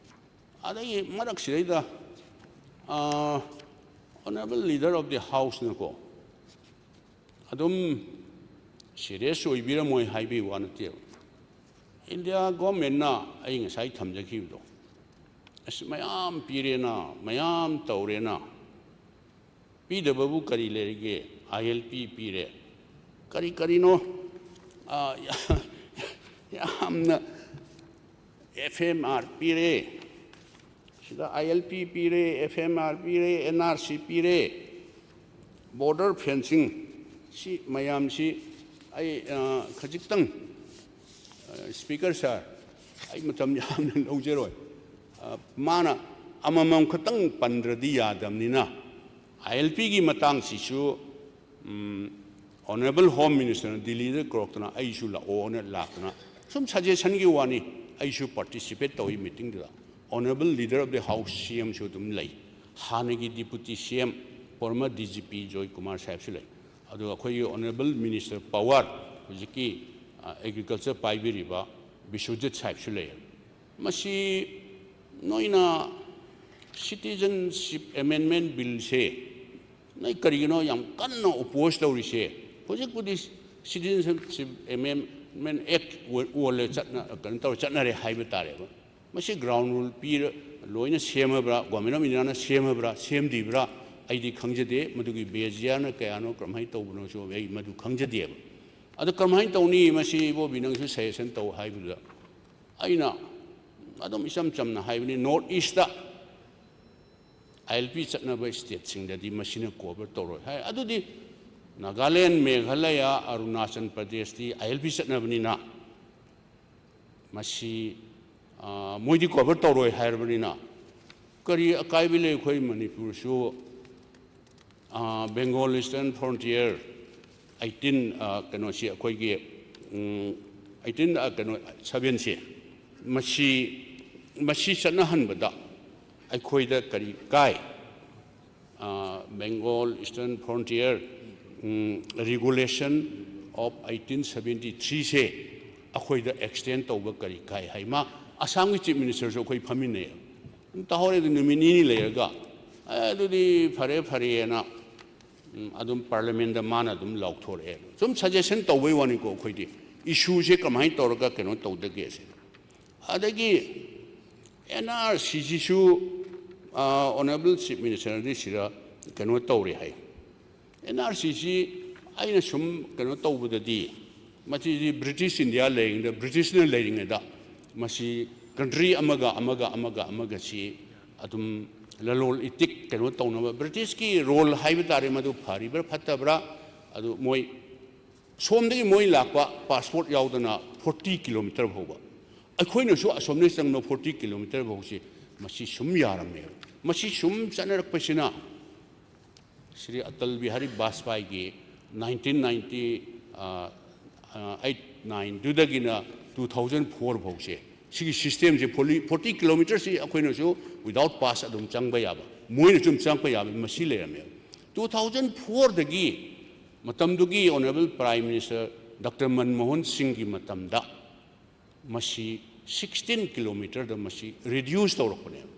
ꯑꯗꯒꯤ ꯃꯔꯛꯁꯤꯗꯩꯗ, ꯑ, Honourable Leader of the Houseꯅꯀꯣ, ꯑꯗꯨꯝ serious ꯑꯣꯏꯕꯤꯔꯝꯃꯣꯏ ꯍꯥꯏꯕꯒꯤ ꯋꯥ ꯅꯠꯇꯦꯕ꯫ India governmentꯅ ꯑꯩ ꯉꯁꯥꯏ ꯊꯝꯖꯈꯤꯕꯗꯣ, ꯑꯁ, ꯃꯌꯥꯝ ꯄꯤꯔꯦꯅ, ꯃꯌꯥꯝ ꯇꯧꯔꯦꯅ, ꯄꯤꯗꯕꯕꯨ ꯀꯔꯤ ꯂꯩꯔꯤꯒꯦ? ILP ꯄꯤꯔꯦ, ꯀꯔꯤ ꯀꯔꯤꯅꯣ, ꯑ, ꯌꯥꯝꯅ, FMR ꯄꯤꯔꯦ, ꯁꯤꯗ ILP ꯄꯤꯔꯦ, FMR ꯄꯤꯔꯦ, NRC ꯄꯤꯔꯦ, border fencing, ꯁꯤ ꯃꯌꯥꯝꯁꯤ ꯑꯩ, ꯑ, ꯈꯖꯤꯛꯇꯪ, ꯑ, Speaker sir, ꯑꯩ ꯃꯇꯝ ꯌꯥꯝꯅ ꯂꯧꯖꯔꯣꯏ꯫ ꯑ, ꯃꯥꯅ ꯑꯃꯃꯝ ꯈꯛꯇꯪ ꯄꯟꯗ꯭ꯔꯗꯤ ꯌꯥꯗꯕꯅꯤꯅ, ILPꯒꯤ ꯃꯇꯥꯡꯁꯤꯁꯨ, ꯎꯝ, Honourable Home Ministerꯅ ꯗꯤꯜꯂꯤꯗ ꯀꯧꯔꯛꯇꯅ ꯑꯩꯁꯨ ꯂꯥꯛꯑꯣꯅ ꯂꯥꯛꯇꯅ, ꯁꯨꯝ suggestionꯒꯤ ꯋꯥꯅꯤ, ꯑꯩꯁꯨ participate ꯇꯧꯏ meetingꯗꯨꯗ꯫ Honourable Leader of the House CMꯁꯨ ꯑꯗꯨꯝ ꯂꯩ, ꯍꯥꯟꯅꯒꯤ Deputy CM former DGP ꯖꯣꯏ ꯀꯨꯃꯥꯔ ꯁꯥꯍꯦꯕꯁꯨ ꯂꯩ, ꯑꯗꯨꯒ ꯑꯩꯈꯣꯏꯒꯤ Honourable Minister Pawar, ꯍꯧꯖꯤꯛꯀꯤ, ꯑ, Agriculture ꯄꯥꯏꯕꯤꯔꯤꯕ ꯕꯤꯁ꯭ꯋꯖꯤꯠ ꯁꯥꯍꯦꯕꯁꯨ ꯂꯩ꯫ ꯃꯁꯤ ꯅꯣꯏꯅ Citizenship Amendment Billꯁꯦ ꯅꯣꯏ ꯀꯔꯤꯒꯤꯅꯣ ꯌꯥꯝ ꯀꯟꯅ oppose ꯇꯧꯔꯤꯁꯦ? ꯍꯧꯖꯤꯛꯄꯨꯗꯤ Citizenship Amendment Act ꯑꯣꯜꯂꯦ, ꯆꯠꯅ ꯀꯩꯅꯣ ꯇꯧꯔ ꯆꯠꯅꯔꯦ ꯍꯥꯏꯕ ꯇꯥꯔꯦꯕ꯫ ꯃꯁꯤ ground rule ꯄꯤꯔ ꯂꯣꯏꯅ ꯁꯦꯝꯃꯕ꯭ꯔꯥ, Government of Indiaꯅ ꯁꯦꯝꯃꯕ꯭ꯔꯥ ꯁꯦꯝꯗ꯭ꯔꯤꯕ꯭ꯔꯥ ꯑꯩꯗꯤ ꯈꯪꯖꯗꯦ꯫ ꯃꯗꯨꯒꯤ baseꯅ ꯀꯌꯥꯅꯣ, ꯀꯔꯝꯍꯥꯏꯅ ꯇꯧꯕꯅꯣꯁꯨ ꯑꯩ ꯃꯗꯨ ꯈꯪꯖꯗꯦꯕ꯫ ꯑꯗꯣ ꯀꯔꯝꯍꯥꯏꯅ ꯇꯧꯅꯤ ꯃꯁꯤ, ꯏꯕꯣꯕꯤ, ꯅꯪꯁꯨ suggestion ꯇꯧ ꯍꯥꯏꯕꯗꯨꯗ ꯑꯩꯅ ꯑꯗꯨꯝ ꯏꯆꯝ ꯆꯝꯅ ꯍꯥꯏꯕꯅꯤ, North Eastꯇ ILP ꯆꯠꯅꯕ stateꯁꯤꯡꯗꯗꯤ ꯃꯁꯤꯅ cover ꯇꯧꯔꯣꯏ ꯍꯥꯏ꯫ ꯑꯗꯨꯗꯤ ꯅꯥꯒꯥꯂꯦꯟ, ꯃꯦꯘꯥꯂꯌꯥ, ꯑꯔꯨꯅꯥꯆꯜ ꯄ꯭ꯔꯗꯦꯁꯇꯤ ILP ꯆꯠꯅꯕꯅꯤꯅ ꯃꯁꯤ, ꯑ, ꯃꯣꯏꯗꯤ cover ꯇꯧꯔꯣꯏ ꯍꯥꯏꯔꯕꯅꯤꯅ ꯀꯔꯤ ꯑꯀꯥꯏꯕ ꯂꯩ? ꯑꯩꯈꯣꯏ ꯃꯅꯤꯄꯨꯔꯁꯨ, ꯑ, Bengal Eastern Frontier eighteen, ꯑ, ꯀꯩꯅꯣꯁꯤ ꯑꯩꯈꯣꯏꯒꯤ, ꯎꯝ, eighteen, ꯑ, ꯀꯩꯅꯣ, sevenꯁꯦ, ꯃꯁꯤ, ꯃꯁꯤ ꯆꯠꯅꯍꯟꯕꯗ ꯑꯩꯈꯣꯏꯗ ꯀꯔꯤ ꯀꯥꯏ? ꯑ, Bengal Eastern Frontier, um, Regulation of eighteen seventy-threeꯁꯦ ꯑꯩꯈꯣꯏꯗ extend ꯇꯧꯕ ꯀꯔꯤ ꯀꯥꯏ ꯍꯥꯏ? ꯃꯥ ꯑꯁꯥꯝꯒꯤ Chief Ministerꯁꯨ ꯑꯩꯈꯣꯏ ꯐꯝꯃꯤꯟꯅꯩ꯫ ꯑꯗꯨꯝ ꯇꯥꯍꯧꯔꯦ, ꯑꯗꯨ ꯅꯨꯃꯤꯠ ꯅꯤꯅꯤ ꯂꯩꯔꯒ, "ꯑꯦ, ꯑꯗꯨꯗꯤ ꯐꯔꯦ, ꯐꯔꯦꯅ", ꯎꯝ, ꯑꯗꯨꯝ Parliamentꯇ ꯃꯥꯅ ꯑꯗꯨꯝ ꯂꯥꯎꯊꯣꯔꯛꯑꯦ꯫ ꯁꯨꯝ suggestion ꯇꯧꯕꯩ ꯋꯥꯅꯤꯀꯣ, ꯑꯩꯈꯣꯏꯗꯤ issueꯁꯦ ꯀꯃꯥꯏꯅ ꯇꯧꯔꯒ ꯀꯩꯅꯣ ꯇꯧꯗꯒꯦ ꯁꯤꯅꯤ꯫ ꯑꯗꯒꯤ NRCꯁꯤꯁꯨ, ꯑ, Honourable Chief Ministerꯗꯤ ꯁꯤꯗ ꯀꯩꯅꯣ ꯇꯧꯔꯦ ꯍꯥꯏ꯫ NRCꯁꯤ ꯑꯩꯅ ꯁꯨꯝ ꯀꯩꯅꯣ ꯇꯧꯕꯗꯗꯤ, ꯃꯁꯤꯗꯤ British India ꯂꯩꯔꯤꯉꯩꯗ, Britishꯅ ꯂꯩꯔꯤꯉꯩꯗ ꯃꯁꯤ country ꯑꯃꯒ ꯑꯃꯒ ꯑꯃꯒ ꯑꯃꯒꯁꯤ ꯑꯗꯨꯝ ꯂꯂꯣꯟ ꯏꯇꯤꯛ ꯀꯩꯅꯣ ꯇꯧꯅꯕ, Britishꯀꯤ role ꯍꯥꯏꯕ ꯇꯥꯔꯦ, ꯃꯗꯨ ꯐꯔꯤꯕ꯭ꯔꯥ ꯐꯠꯇꯕ꯭ꯔꯥ, ꯑꯗꯨ ꯃꯣꯏ ꯁꯣꯝꯗꯒꯤ ꯃꯣꯏ ꯂꯥꯛꯄ passport ꯌꯥꯎꯗꯅ forty kilometre ꯐꯥꯎꯕ, ꯑꯩꯈꯣꯏꯅꯁꯨ ꯑꯁꯣꯝꯗꯒꯤ ꯆꯪꯕ forty kilometre ꯐꯥꯎꯁꯤ ꯃꯁꯤ ꯁꯨꯝ ꯌꯥꯔꯝꯃꯦꯕ꯫ ꯃꯁꯤ ꯁꯨꯝ ꯆꯠꯅꯔꯛꯄꯁꯤꯅ ꯁ꯭ꯔꯤ ꯑꯇꯜ ꯕꯤꯍꯥꯔꯤ ꯕꯥꯖꯄꯥꯏꯒꯤ nineteen ninety, ꯑ, ꯑ, eight nineꯗꯨꯗꯒꯤꯅ two thousand four ꯐꯥꯎꯁꯦ, ꯁꯤꯒꯤ systemꯁꯦ forty, forty kilometreꯁꯤ ꯑꯩꯈꯣꯏꯅꯁꯨ without pass ꯑꯗꯨꯝ ꯆꯪꯕ ꯌꯥꯕ, ꯃꯣꯏꯅꯁꯨ ꯑꯗꯨꯝ ꯆꯪꯉꯛꯄ ꯌꯥꯕ, ꯃꯁꯤ ꯂꯩꯔꯝꯃꯦꯕ꯫ Two thousand fourꯗꯒꯤ, ꯃꯇꯝꯗꯨꯒꯤ Honourable Prime Minister Doctor Manmohan ꯁꯤꯡꯒꯤ ꯃꯇꯝꯗ ꯃꯁꯤ sixteen kilometreꯗ ꯃꯁꯤ reduce ꯇꯧꯔꯛꯄꯅꯦꯕ꯫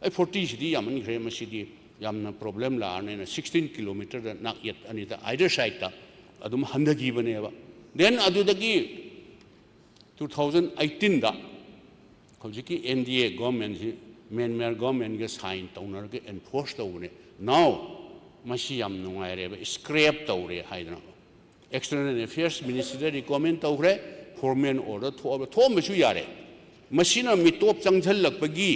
ꯑꯩ fortyꯁꯤꯗꯤ ꯌꯥꯝꯃꯟꯈ꯭ꯔꯦ, ꯃꯁꯤꯗꯤ ꯌꯥꯝꯅ ꯄ꯭ꯔꯣꯕ꯭ꯂꯦꯝ ꯂꯥꯛꯑꯅꯤꯅ ꯁꯤꯛꯁꯇꯤꯟ ꯀꯤꯂꯣꯃꯤꯇꯔꯗ ꯅꯥꯛ ꯌꯦꯠ ꯑꯅꯤꯗ ꯑꯥꯏꯗꯔ ꯁꯥꯏꯠꯇ ꯑꯗꯨꯝ ꯍꯟꯊꯈꯤꯕꯅꯦꯕ꯫ ꯗꯦꯟ ꯑꯗꯨꯗꯒꯤ ꯇꯨ ꯊꯥꯎꯖꯟ ꯑꯩꯠꯇꯤꯟꯗ ꯍꯧꯖꯤꯛꯀꯤ ꯑꯦꯟ ꯗꯤ ꯑꯦ ꯒꯣꯔꯃꯦꯟꯁꯤ ꯃ꯭ꯌꯥꯟꯃꯥꯔ ꯒꯣꯔꯃꯦꯟꯒ ꯁꯥꯏꯟ ꯇꯧꯅꯔꯒ ꯑꯦꯟꯐꯣꯔꯁ ꯇꯧꯕꯅꯦ꯫ ꯅꯥꯎ ꯃꯁꯤ ꯌꯥꯝ ꯅꯨꯡꯉꯥꯏꯔꯦꯕ, ꯁ꯭ꯀ꯭ꯔꯦꯞ ꯇꯧꯔꯦ ꯍꯥꯏꯗꯅ꯫ ꯑꯦꯛꯁꯇꯔꯅꯦꯜ ꯑꯦꯐꯤꯌꯔꯁ ꯃꯤꯅꯤꯁꯇ꯭ꯔꯤꯗ ꯔꯤꯀꯣꯃꯦꯟ ꯇꯧꯈ꯭ꯔꯦ, ꯐꯣꯔꯃꯦꯜ ꯑꯣꯔꯗꯔ ꯊꯣꯛꯑꯕ, ꯊꯣꯛꯑꯝꯕꯁꯨ ꯌꯥꯔꯦ꯫ ꯃꯁꯤꯅ ꯃꯤꯇꯣꯞ ꯆꯪꯁꯤꯜꯂꯛꯄꯒꯤ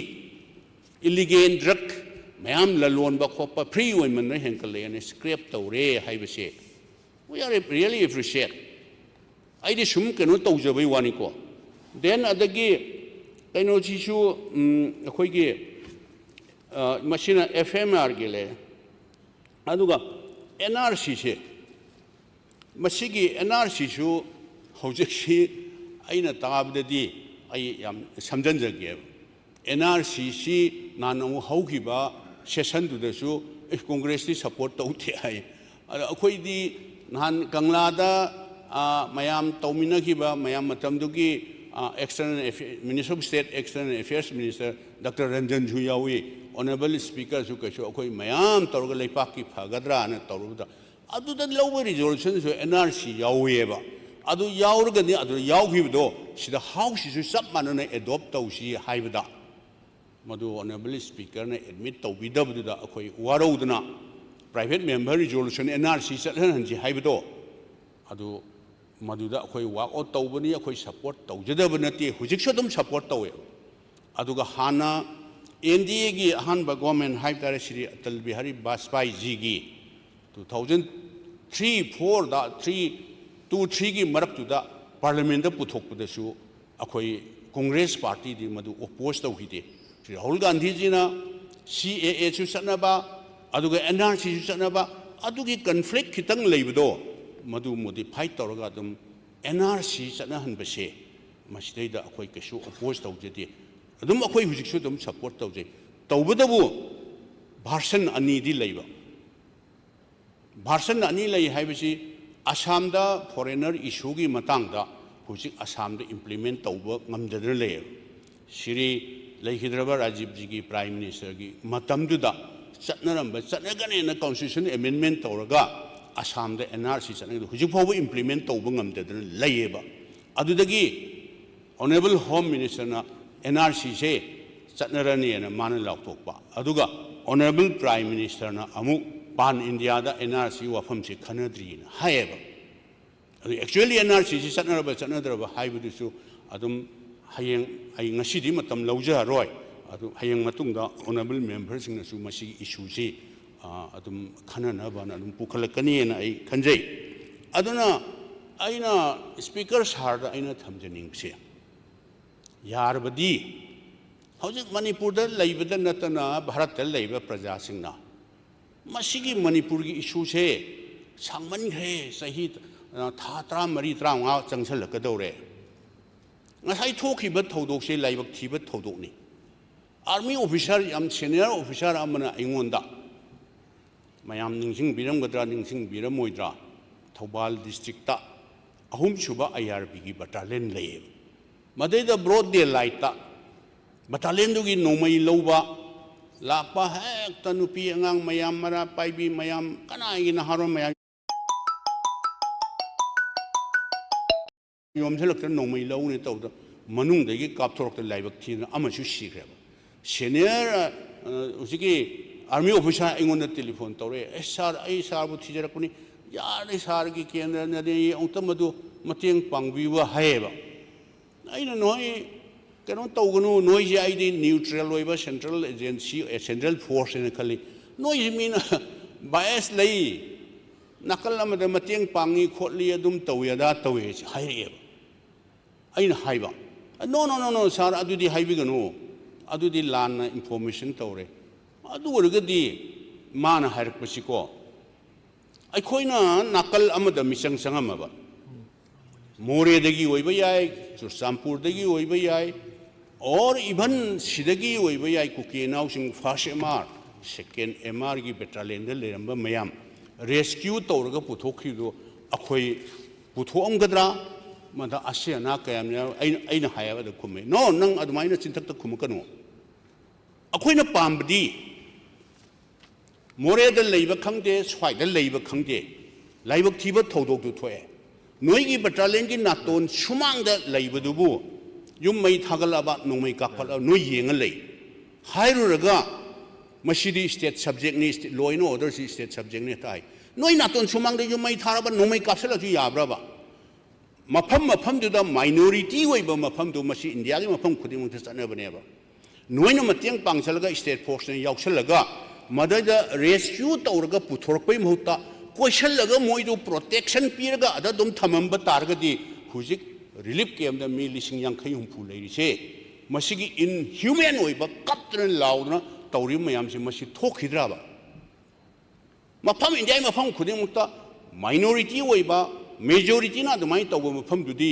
ꯏꯂꯤꯒꯦꯜ ꯗ꯭ꯔꯒ ꯃꯌꯥꯝ ꯂꯂꯣꯟꯕ ꯈꯣꯠꯄ ꯐ꯭ꯔꯤ ꯑꯣꯏꯃꯟꯗꯅ ꯍꯦꯟꯀꯠꯂꯛꯑꯦꯅ ꯁ꯭ꯀ꯭ꯔꯦꯞ ꯇꯧꯔꯦ ꯍꯥꯏꯕꯁꯦ we are really appreciate꯫ ꯑꯩꯗꯤ ꯁꯨꯝ ꯀꯩꯅꯣ ꯇꯧꯖꯕꯩ ꯋꯥꯅꯤꯀꯣ꯫ ꯗꯦꯟ ꯑꯗꯒꯤ ꯀꯩꯅꯣꯁꯤꯁꯨ, ꯎꯝ, ꯑꯩꯈꯣꯏꯒꯤ, ꯑ, ꯃꯁꯤꯅ ꯑꯦꯐ ꯑꯦꯝ ꯑꯥꯔꯒꯤ ꯂꯩ, ꯑꯗꯨꯒ ꯑꯦꯟ ꯑꯥꯔ ꯁꯤꯁꯦ, ꯃꯁꯤꯒꯤ ꯑꯦꯟ ꯑꯥꯔ ꯁꯤꯁꯨ ꯍꯧꯖꯤꯛꯁꯤ ꯑꯩꯅ ꯇꯥꯕꯗꯗꯤ, ꯑꯩ ꯌꯥꯝ ꯁꯝꯖꯤꯟꯖꯒꯦꯕ, ꯑꯦꯟ ꯑꯥꯔ ꯁꯤꯁꯤ ꯅꯍꯥꯟ ꯑꯃꯨꯛ ꯍꯧꯈꯤꯕ ꯁꯦꯁꯟꯗꯨꯗꯁꯨ, "ꯑꯦ, ꯀꯣꯡꯒ꯭ꯔꯦꯁꯇꯤ ꯁꯄꯣꯔꯠ ꯇꯧꯗꯦ" ꯍꯥꯏ꯫ ꯑꯗꯣ ꯑꯩꯈꯣꯏꯗꯤ ꯅꯍꯥꯟ ꯀꯪꯂꯥꯗ, ꯑ, ꯃꯌꯥꯝ ꯇꯧꯃꯤꯟꯅꯈꯤꯕ, ꯃꯌꯥꯝ ꯃꯇꯝꯗꯨꯒꯤ, ꯑ, ꯑꯦꯛꯁꯇꯔꯅꯦꯜ ꯑꯦꯐꯦ-, minister of state external affairs minister doctor ꯔꯟꯖꯟꯁꯨ ꯌꯥꯎꯏ, ꯑꯣꯅꯔꯦꯕꯜ ꯁ꯭ꯄꯤꯀꯔꯁꯨ, ꯀꯩꯁꯨ ꯑꯩꯈꯣꯏ ꯃꯌꯥꯝ ꯇꯧꯔꯒ ꯂꯩꯄꯥꯛꯀꯤ ꯐꯒꯗ꯭ꯔꯥꯅ ꯇꯧꯔꯨꯕꯗ, ꯑꯗꯨꯗ ꯂꯧꯕ ꯔꯤꯖꯣꯂꯨꯁꯟꯁꯨ ꯑꯦꯟ ꯑꯥꯔ ꯁꯤ ꯌꯥꯎꯏꯑꯕ꯫ ꯑꯗꯨ ꯌꯥꯎꯔꯒꯗꯤ, ꯑꯗꯨꯗ ꯌꯥꯎꯈꯤꯕꯗꯣ ꯁꯤꯗ ꯍꯥꯎꯁꯁꯤꯁꯨ ꯆꯞ ꯃꯥꯟꯅꯅ ꯑꯦꯗꯣꯞ ꯇꯧꯁꯤ ꯍꯥꯏꯕꯗ, ꯃꯗꯨ ꯑꯣꯅꯔꯦꯕꯜ ꯁ꯭ꯄꯤꯀꯔꯅ ꯑꯦꯗꯃꯤꯠ ꯇꯧꯕꯤꯗꯕꯗꯨꯗ ꯑꯩꯈꯣꯏ ꯋꯥꯔꯧꯗꯅ private member resolution N R C ꯆꯠꯍꯟꯍꯟꯁꯤ ꯍꯥꯏꯕꯗꯣ, ꯑꯗꯨ ꯃꯗꯨꯗ ꯑꯩꯈꯣꯏ ꯋꯥꯛ ꯑꯥꯎꯠ ꯇꯧꯕꯅꯤ꯫ ꯑꯩꯈꯣꯏ ꯁꯄꯣꯔꯠ ꯇꯧꯖꯗꯕ ꯅꯠꯇꯦ, ꯍꯧꯖꯤꯛꯁꯨ ꯑꯗꯨꯝ ꯁꯄꯣꯔꯠ ꯇꯧꯋꯦ꯫ ꯑꯗꯨꯒ ꯍꯥꯟꯅ ꯑꯦꯟ ꯗꯤ ꯑꯦꯒꯤ ꯑꯍꯥꯟꯕ ꯒꯣꯔꯃꯦꯟ ꯍꯥꯏꯕ ꯇꯥꯔꯦ, ꯁ꯭ꯔꯤ ꯑꯇꯜ ꯕꯤꯍꯥꯔꯤ ꯕꯥꯖꯄꯥꯏꯖꯤꯒꯤ ꯇꯨ ꯊꯥꯎꯖꯟ ꯊ꯭ꯔꯤ ꯐꯣꯔꯗ, ꯊ꯭ꯔꯤ, ꯇꯨ ꯊ꯭ꯔꯤꯒꯤ ꯃꯔꯛꯇꯨꯗ ꯄꯥꯔꯂꯤꯌꯥꯃꯦꯟꯗ ꯄꯨꯊꯣꯛꯄꯗꯁꯨ ꯑꯩꯈꯣꯏ ꯀꯣꯡꯒ꯭ꯔꯦꯁ ꯄꯥꯔꯇꯤꯗꯤ ꯃꯗꯨ ꯑꯣꯄꯣꯖ ꯇꯧꯈꯤꯗꯦ꯫ ꯁ꯭ꯔꯤ ꯔꯥꯍꯨꯜ ꯒꯥꯟꯙꯤꯖꯤꯅ ꯁꯤ ꯑꯦ ꯑꯦꯁꯨ ꯆꯠꯅꯕ, ꯑꯗꯨꯒ ꯑꯦꯟ ꯑꯥꯔ ꯁꯤꯁꯨ ꯆꯠꯅꯕ, ꯑꯗꯨꯒꯤ ꯀꯟꯐ꯭ꯂꯤꯛ ꯈꯤꯇꯪ ꯂꯩꯕꯗꯣ, ꯃꯗꯨ ꯃꯣꯗꯤꯐꯥꯏ ꯇꯧꯔꯒ ꯑꯗꯨꯝ ꯑꯦꯟ ꯑꯥꯔ ꯁꯤ ꯆꯠꯅꯍꯟꯕꯁꯦ, ꯃꯁꯤꯗꯩꯗ ꯑꯩꯈꯣꯏ ꯀꯩꯁꯨ ꯑꯣꯄꯣꯖ ꯇꯧꯖꯗꯦ꯫ ꯑꯗꯨꯝ ꯑꯩꯈꯣꯏ ꯍꯧꯖꯤꯛꯁꯨ ꯑꯗꯨꯝ ꯁꯄꯣꯔꯠ ꯇꯧꯖꯩ꯫ ꯇꯧꯕꯇꯕꯨ ꯚꯥꯔꯁꯟ ꯑꯅꯤꯗꯤ ꯂꯩꯕ꯫ ꯚꯥꯔꯁꯟ ꯑꯅꯤ ꯂꯩ ꯍꯥꯏꯕꯁꯤ, ꯑꯁꯥꯝꯗ ꯐꯣꯔꯦꯅꯔ ꯏꯁꯨꯒꯤ ꯃꯇꯥꯡꯗ ꯍꯧꯖꯤꯛ ꯑꯁꯥꯝꯗ ꯏꯝꯄ꯭ꯂꯤꯃꯦꯟ ꯇꯧꯕ ꯉꯝꯗꯗꯅ ꯂꯩꯌꯦꯕ꯫ ꯁ꯭ꯔꯤ ꯂꯩꯈꯤꯗ꯭ꯔꯕ ꯔꯥꯖꯤꯕꯖꯤꯒꯤ ꯄ꯭ꯔꯥꯏꯝ ꯃꯤꯅꯤꯁꯇꯔꯒꯤ ꯃꯇꯝꯗꯨꯗ ꯆꯠꯅꯔꯝꯕ, ꯆꯠꯅꯒꯅꯦꯅ constitution amendment ꯇꯧꯔꯒ ꯑꯁꯥꯝꯗ NRC ꯆꯠꯅꯒꯗꯕ ꯍꯧꯖꯤꯛ ꯐꯥꯎꯕ implement ꯇꯧꯕ ꯉꯝꯗꯗꯅ ꯂꯩꯌꯦꯕ꯫ ꯑꯗꯨꯗꯒꯤ Honourable Home Ministerꯅ NRCꯁꯦ ꯆꯠꯅꯔꯅꯤꯅ ꯃꯥꯅ ꯂꯥꯎꯊꯣꯛꯄ, ꯑꯗꯨꯒ Honourable Prime Ministerꯅ ꯑꯃꯨꯛ pan Indiaꯗ NRC ꯋꯥꯐꯝꯁꯦ ꯈꯟꯅꯗ꯭ꯔꯤꯅ ꯍꯥꯏꯌꯦꯕ꯫ ꯑꯗꯨ actually NRCꯁꯤ ꯆꯠꯅꯔꯕ ꯆꯠꯅꯗ꯭ꯔꯕ ꯍꯥꯏꯕꯗꯨꯁꯨ ꯑꯗꯨꯝ ꯍꯌꯦꯡ, ꯑꯩ ꯉꯁꯤꯗꯤ ꯃꯇꯝ ꯂꯧꯖꯔꯔꯣꯏ꯫ ꯑꯗꯨ ꯍꯌꯦꯡ ꯃꯇꯨꯡꯗ Honourable Memberꯁꯤꯡꯅꯁꯨ ꯃꯁꯤꯒꯤ issueꯁꯤ, ꯑ, ꯑꯗꯨꯝ ꯈꯟꯅꯅꯕꯅ ꯑꯗꯨꯝ ꯄꯨꯈꯠꯂꯛꯀꯅꯤꯅ ꯑꯩ ꯈꯟꯖꯩ꯫ ꯑꯗꯨꯅ ꯑꯩꯅ Speaker Sirꯗ ꯑꯩꯅ ꯊꯝꯖꯅꯤꯡꯕꯁꯦ, ꯌꯥꯔꯕꯗꯤ ꯍꯧꯖꯤꯛ ꯃꯅꯤꯄꯨꯔꯗ ꯂꯩꯕꯗ ꯅꯠꯇꯅ ꯚꯥꯔꯠꯇ ꯂꯩꯕ ꯄ꯭ꯔꯖꯥꯁꯤꯡꯅ ꯃꯁꯤꯒꯤ ꯃꯅꯤꯄꯨꯔꯒꯤ issueꯁꯦ ꯁꯥꯡꯃꯟꯈ꯭ꯔꯦ, ꯆꯍꯤ, ꯑ, ꯊꯥ ꯇꯔꯥꯃꯔꯤ, ꯇꯔꯥꯃꯉꯥ ꯆꯪꯁꯜꯂꯛꯀꯗꯧꯔꯦ꯫ ꯉꯁꯥꯏ ꯊꯣꯛꯈꯤꯕ ꯊꯧꯗꯣꯛꯁꯦ ꯂꯥꯏꯕꯛ ꯊꯤꯕ ꯊꯧꯗꯣꯛꯅꯤ꯫ Army officer, ꯌꯥꯝ senior officer ꯑꯃꯅ ꯑꯩꯉꯣꯟꯗ, ꯃꯌꯥꯝ ꯅꯤꯡꯁꯤꯡꯕꯤꯔꯝꯒꯗ꯭ꯔꯥ, ꯅꯤꯡꯁꯤꯡꯕꯤꯔꯝꯃꯣꯏꯗ꯭ꯔꯥ, ꯊꯧꯕꯥꯜ districtꯇ ꯑꯍꯨꯝꯁꯨꯕ IRBꯒꯤ battalion ꯂꯩꯌꯦꯕ꯫ ꯃꯗꯩꯗ broad daylightꯇ battalionꯗꯨꯒꯤ ꯅꯣꯡꯃꯩ ꯂꯧꯕ ꯂꯥꯛꯄ ꯍꯦꯛꯇ ꯅꯨꯄꯤ ꯑꯉꯥꯡ ꯃꯌꯥꯝ, ꯃꯔꯥ ꯄꯥꯏꯕꯤ ꯃꯌꯥꯝ, ꯀꯅꯥꯒꯤ ꯅꯍꯥꯔꯣꯜ ꯃꯌꯥꯝ ꯌꯣꯝꯁꯤꯜꯂꯛꯇꯅ ꯅꯣꯡꯃꯩ ꯂꯧꯅꯤ ꯇꯧꯗ ꯃꯅꯨꯡꯗꯒꯤ ꯀꯥꯞꯊꯣꯔꯛꯇ ꯂꯥꯏꯕꯛ ꯊꯤꯗꯅ ꯑꯃꯁꯨ ꯁꯤꯈ꯭ꯔꯦꯕ꯫ Senior, ꯑ, ꯑ, ꯍꯧꯖꯤꯛꯀꯤ army officer ꯑꯩꯉꯣꯟꯗ telephone ꯇꯧꯔꯛꯑꯦ, "ꯑꯦ sir, ꯑꯩ sirꯕꯨ ꯊꯤꯖꯔꯛꯄꯅꯤ, ꯌꯥꯔꯦ sirꯒꯤ ꯀꯦꯟꯗ꯭ꯔꯅꯗꯤ ꯑꯃꯨꯛꯇ ꯃꯗꯨ ꯃꯇꯦꯡ ꯄꯥꯡꯕꯤꯌꯨ" ꯍꯥꯏꯌꯦꯕ꯫ ꯑꯩꯅ ꯅꯣꯏ ꯀꯩꯅꯣ ꯇꯧꯒꯅꯨ, ꯅꯣꯏꯁꯦ ꯑꯩꯗꯤ neutral ꯑꯣꯏꯕ central agency, ꯑꯦ, central force ꯍꯥꯏꯅ ꯈꯜꯂꯤ꯫ ꯅꯣꯏꯁꯦ ꯃꯤꯅ bias ꯂꯩ, ꯅꯥꯀꯜ ꯑꯃꯗ ꯃꯇꯦꯡ ꯄꯥꯡꯉꯤ ꯈꯣꯠꯂꯤ, ꯑꯗꯨꯝ ꯇꯧꯏ ꯑꯗꯥ ꯇꯧꯏ ꯍꯥꯏꯔꯛꯑꯦꯕ꯫ ꯑꯩꯅ ꯍꯥꯏꯕ, "No, no, no, no, sir, ꯑꯗꯨꯗꯤ ꯍꯥꯏꯕꯤꯒꯅꯨ, ꯑꯗꯨꯗꯤ ꯂꯥꯟꯅ information ꯇꯧꯔꯦ"꯫ ꯑꯗꯨ ꯑꯣꯏꯔꯒꯗꯤ ꯃꯥꯅ ꯍꯥꯏꯔꯛꯄꯁꯤꯀꯣ, ꯑꯩꯈꯣꯏꯅ ꯅꯥꯀꯜ ꯑꯃꯗ ꯃꯤꯆꯪ ꯆꯪꯉꯝꯃꯕ, ꯃꯣꯔꯦꯗꯒꯤ ꯑꯣꯏꯕ ꯌꯥꯏ, ꯆꯨꯔꯆꯥꯟꯄꯨꯔꯗꯒꯤ ꯑꯣꯏꯕ ꯌꯥꯏ, or even ꯁꯤꯗꯒꯤ ꯑꯣꯏꯕ ꯌꯥꯏ, ꯀꯨꯀꯤ ꯏꯅꯥꯎꯁꯤꯡ first MR, second MRꯒꯤ battalionꯗ ꯂꯩꯔꯝꯕ ꯃꯌꯥꯝ rescue ꯇꯧꯔꯒ ꯄꯨꯊꯣꯛꯈꯤꯕꯗꯣ ꯑꯩꯈꯣꯏ ꯄꯨꯊꯣꯛꯑꯝꯒꯗ꯭ꯔꯥ? ꯃꯗ ꯑꯁꯤ ꯑꯅꯥ ꯀꯌꯥꯝ ꯌꯥꯎ-, ꯑꯩꯅ, ꯑꯩꯅ ꯍꯥꯏꯌꯦꯕ, ꯑꯗ ꯈꯨꯝꯃꯦ, "No, ꯅꯪ ꯑꯗꯨꯃꯥꯏꯅ ꯆꯤꯟꯊꯛꯇ ꯈꯨꯝꯃꯛꯀꯅꯨ꯫ ꯑꯩꯈꯣꯏꯅ ꯄꯥꯝꯕꯗꯤ ꯃꯣꯔꯦꯗ ꯂꯩꯕ ꯈꯪꯗꯦ, ꯁ꯭ꯋꯥꯏꯗ ꯂꯩꯕ ꯈꯪꯗꯦ, ꯂꯥꯏꯕꯛ ꯊꯤꯕ ꯊꯧꯗꯣꯛꯇꯨ ꯊꯣꯛꯑꯦ꯫ ꯅꯣꯏꯒꯤ battalionꯒꯤ ꯅꯥꯇꯣꯟ ꯁꯨꯃꯥꯡꯗ ꯂꯩꯕꯗꯨꯕꯨ ꯌꯨꯝ ꯃꯩ ꯊꯥꯒꯠꯂꯛꯑꯕ, ꯅꯣꯡꯃꯩ ꯀꯥꯞꯈꯠꯂꯛꯑꯕ, ꯅꯣꯏ ꯌꯦꯡꯉ ꯂꯩ ꯍꯥꯏꯔꯨꯔꯒ, ꯃꯁꯤꯗꯤ state subjectꯅꯤ, state, law and orderꯁꯤ state subjecꯅꯤ ꯇꯥꯏ꯫ ꯅꯣꯏ ꯅꯥꯇꯣꯟ ꯁꯨꯃꯥꯡꯗ ꯌꯨꯝ ꯃꯩ ꯊꯥꯔꯕ, ꯅꯣꯡꯃꯩ ꯀꯥꯞꯁꯤꯜꯂꯁꯨ ꯌꯥꯕ꯭ꯔꯕ? ꯃꯐꯝ ꯃꯐꯝꯗꯨꯗ minority ꯑꯣꯏꯕ ꯃꯐꯝꯗꯨ, ꯃꯁꯤ ꯏꯟꯗꯤꯌꯥꯒꯤ ꯃꯐꯝ ꯈꯨꯗꯤꯡꯃꯛꯇ ꯆꯠꯅꯕꯅꯦꯕ꯫ ꯅꯣꯏꯅ ꯃꯇꯦꯡ ꯄꯥꯡꯁꯤꯜꯂꯒ, state forceꯅ ꯌꯥꯎꯁꯜꯂꯒ, ꯃꯗꯩꯗ rescue ꯇꯧꯔꯒ ꯄꯨꯊꯣꯔꯛꯄꯩ ꯃꯍꯨꯠꯇ, ꯀꯣꯏꯁꯜꯂꯒ ꯃꯣꯏꯗꯨ protection ꯄꯤꯔꯒ ꯑꯗ ꯑꯗꯨꯝ ꯊꯝꯃꯝꯕ ꯇꯥꯔꯒꯗꯤ, ꯍꯧꯖꯤꯛ relief campꯇ ꯃꯤ ꯂꯤꯁꯤꯡ ꯌꯥꯡꯈꯩ ꯍꯨꯝꯐꯨ ꯂꯩꯔꯤꯁꯦ, ꯃꯁꯤꯒꯤ inhuman ꯑꯣꯏꯕ, ꯀꯞꯇꯅ ꯂꯥꯎꯗꯅ ꯇꯧꯔꯤꯕ ꯃꯌꯥꯝꯁꯦ, ꯃꯁꯤ ꯊꯣꯛꯈꯤꯗ꯭ꯔꯕ? ꯃꯐꯝ, ꯏꯟꯗꯤꯌꯥꯒꯤ ꯃꯐꯝ ꯈꯨꯗꯤꯡꯃꯛꯇ minority ꯑꯣꯏꯕ, majorityꯅ ꯑꯗꯨꯃꯥꯏꯅ ꯇꯧꯕ ꯃꯐꯝꯗꯨꯗꯤ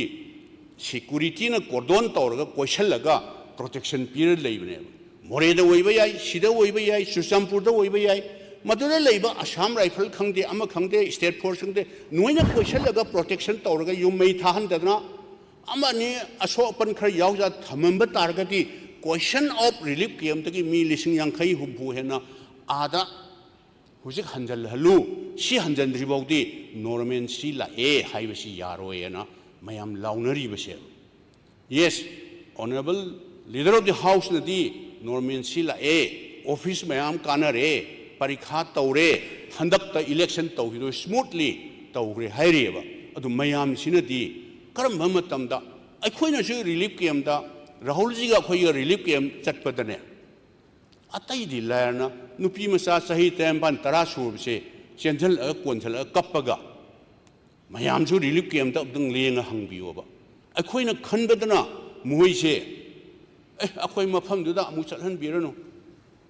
securityꯅ cordon ꯇꯧꯔꯒ, ꯀꯣꯏꯁꯜꯂꯒ protection ꯄꯤꯔ ꯂꯩꯕꯅꯦꯕ꯫ ꯃꯣꯔꯦꯗ ꯑꯣꯏꯕ ꯌꯥꯏ, ꯁꯤꯗ ꯑꯣꯏꯕ ꯌꯥꯏ, ꯆꯨꯔꯆꯥꯟꯄꯨꯔꯗ ꯑꯣꯏꯕ ꯌꯥꯏ, ꯃꯗꯨꯗ ꯂꯩꯕ Assam Rifle ꯈꯪꯗꯦ, ꯑꯃ ꯈꯪꯗꯦ, state force ꯈꯪꯗꯦ, ꯅꯣꯏꯅ ꯀꯣꯏꯁꯜꯂꯒ protection ꯇꯧꯔꯒ ꯌꯨꯝ ꯃꯩ ꯊꯥꯍꯟꯗꯗꯅ, ꯑꯃꯅꯤ ꯑꯁꯣꯛ ꯑꯄꯟ ꯈꯔ ꯌꯥꯎꯖ ꯊꯝꯃꯝꯕ ꯇꯥꯔꯒꯗꯤ, question of relief campꯇꯒꯤ ꯃꯤ ꯂꯤꯁꯤꯡ ꯌꯥꯡꯈꯩ ꯍꯨꯝꯐꯨ ꯍꯦꯟꯅ ꯑꯥꯗ ꯍꯧꯖꯤꯛ ꯍꯟꯖꯜꯍꯜꯂꯨ, ꯁꯤ ꯍꯟꯖꯟꯗ꯭ꯔꯤ ꯐꯥꯎꯗꯤ normalcy ꯂꯥꯛꯑꯦ ꯍꯥꯏꯕꯁꯤ ꯌꯥꯔꯣꯏꯅ ꯃꯌꯥꯝ ꯂꯥꯎꯅꯔꯤꯕꯁꯦ꯫ Yes, honourable leader of the houseꯅꯗꯤ normalcy ꯂꯥꯛꯑꯦ, office ꯃꯌꯥꯝ ꯀꯥꯟꯅꯔꯦ, ꯄꯔꯤꯈꯥ ꯇꯧꯔꯦ, ꯍꯟꯗꯛꯇ election ꯇꯧꯈꯤꯗꯣꯏ smoothly ꯇꯧꯈ꯭ꯔꯦ ꯍꯥꯏꯔꯤꯑꯕ꯫ ꯑꯗꯨ ꯃꯌꯥꯝꯁꯤꯅꯗꯤ ꯀꯔꯝꯕ ꯃꯇꯝꯗ ꯑꯩꯈꯣꯏꯅꯁꯨ relief campꯇ, ꯔꯥꯍꯨꯜꯖꯤꯒ ꯑꯩꯈꯣꯏꯒ relief camp ꯆꯠꯄꯗꯅꯦ, ꯑꯇꯩꯗꯤ ꯂꯥꯏꯔꯅ ꯅꯨꯄꯤ ꯃꯆꯥ ꯆꯍꯤ ꯇꯔꯥꯅꯤꯄꯥꯟ ꯇꯔꯥ ꯁꯨꯔꯕꯁꯦ ꯆꯦꯟꯁꯤꯜꯂꯛꯑꯒ ꯀꯣꯟꯁꯤꯜꯂꯛꯑꯒ ꯀꯞꯄꯒ ꯃꯌꯥꯝꯁꯨ relief campꯇ ꯑꯃꯨꯛꯇꯪ ꯂꯦꯡꯉ ꯍꯪꯕꯤꯌꯣꯕ꯫ ꯑꯩꯈꯣꯏꯅ ꯈꯟꯕꯗꯅ ꯃꯣꯏꯁꯦ, "ꯑꯦ, ꯑꯩꯈꯣꯏ ꯃꯐꯝꯗꯨꯗ ꯑꯃꯨꯛ ꯆꯠꯍꯟꯕꯤꯔꯅꯨ,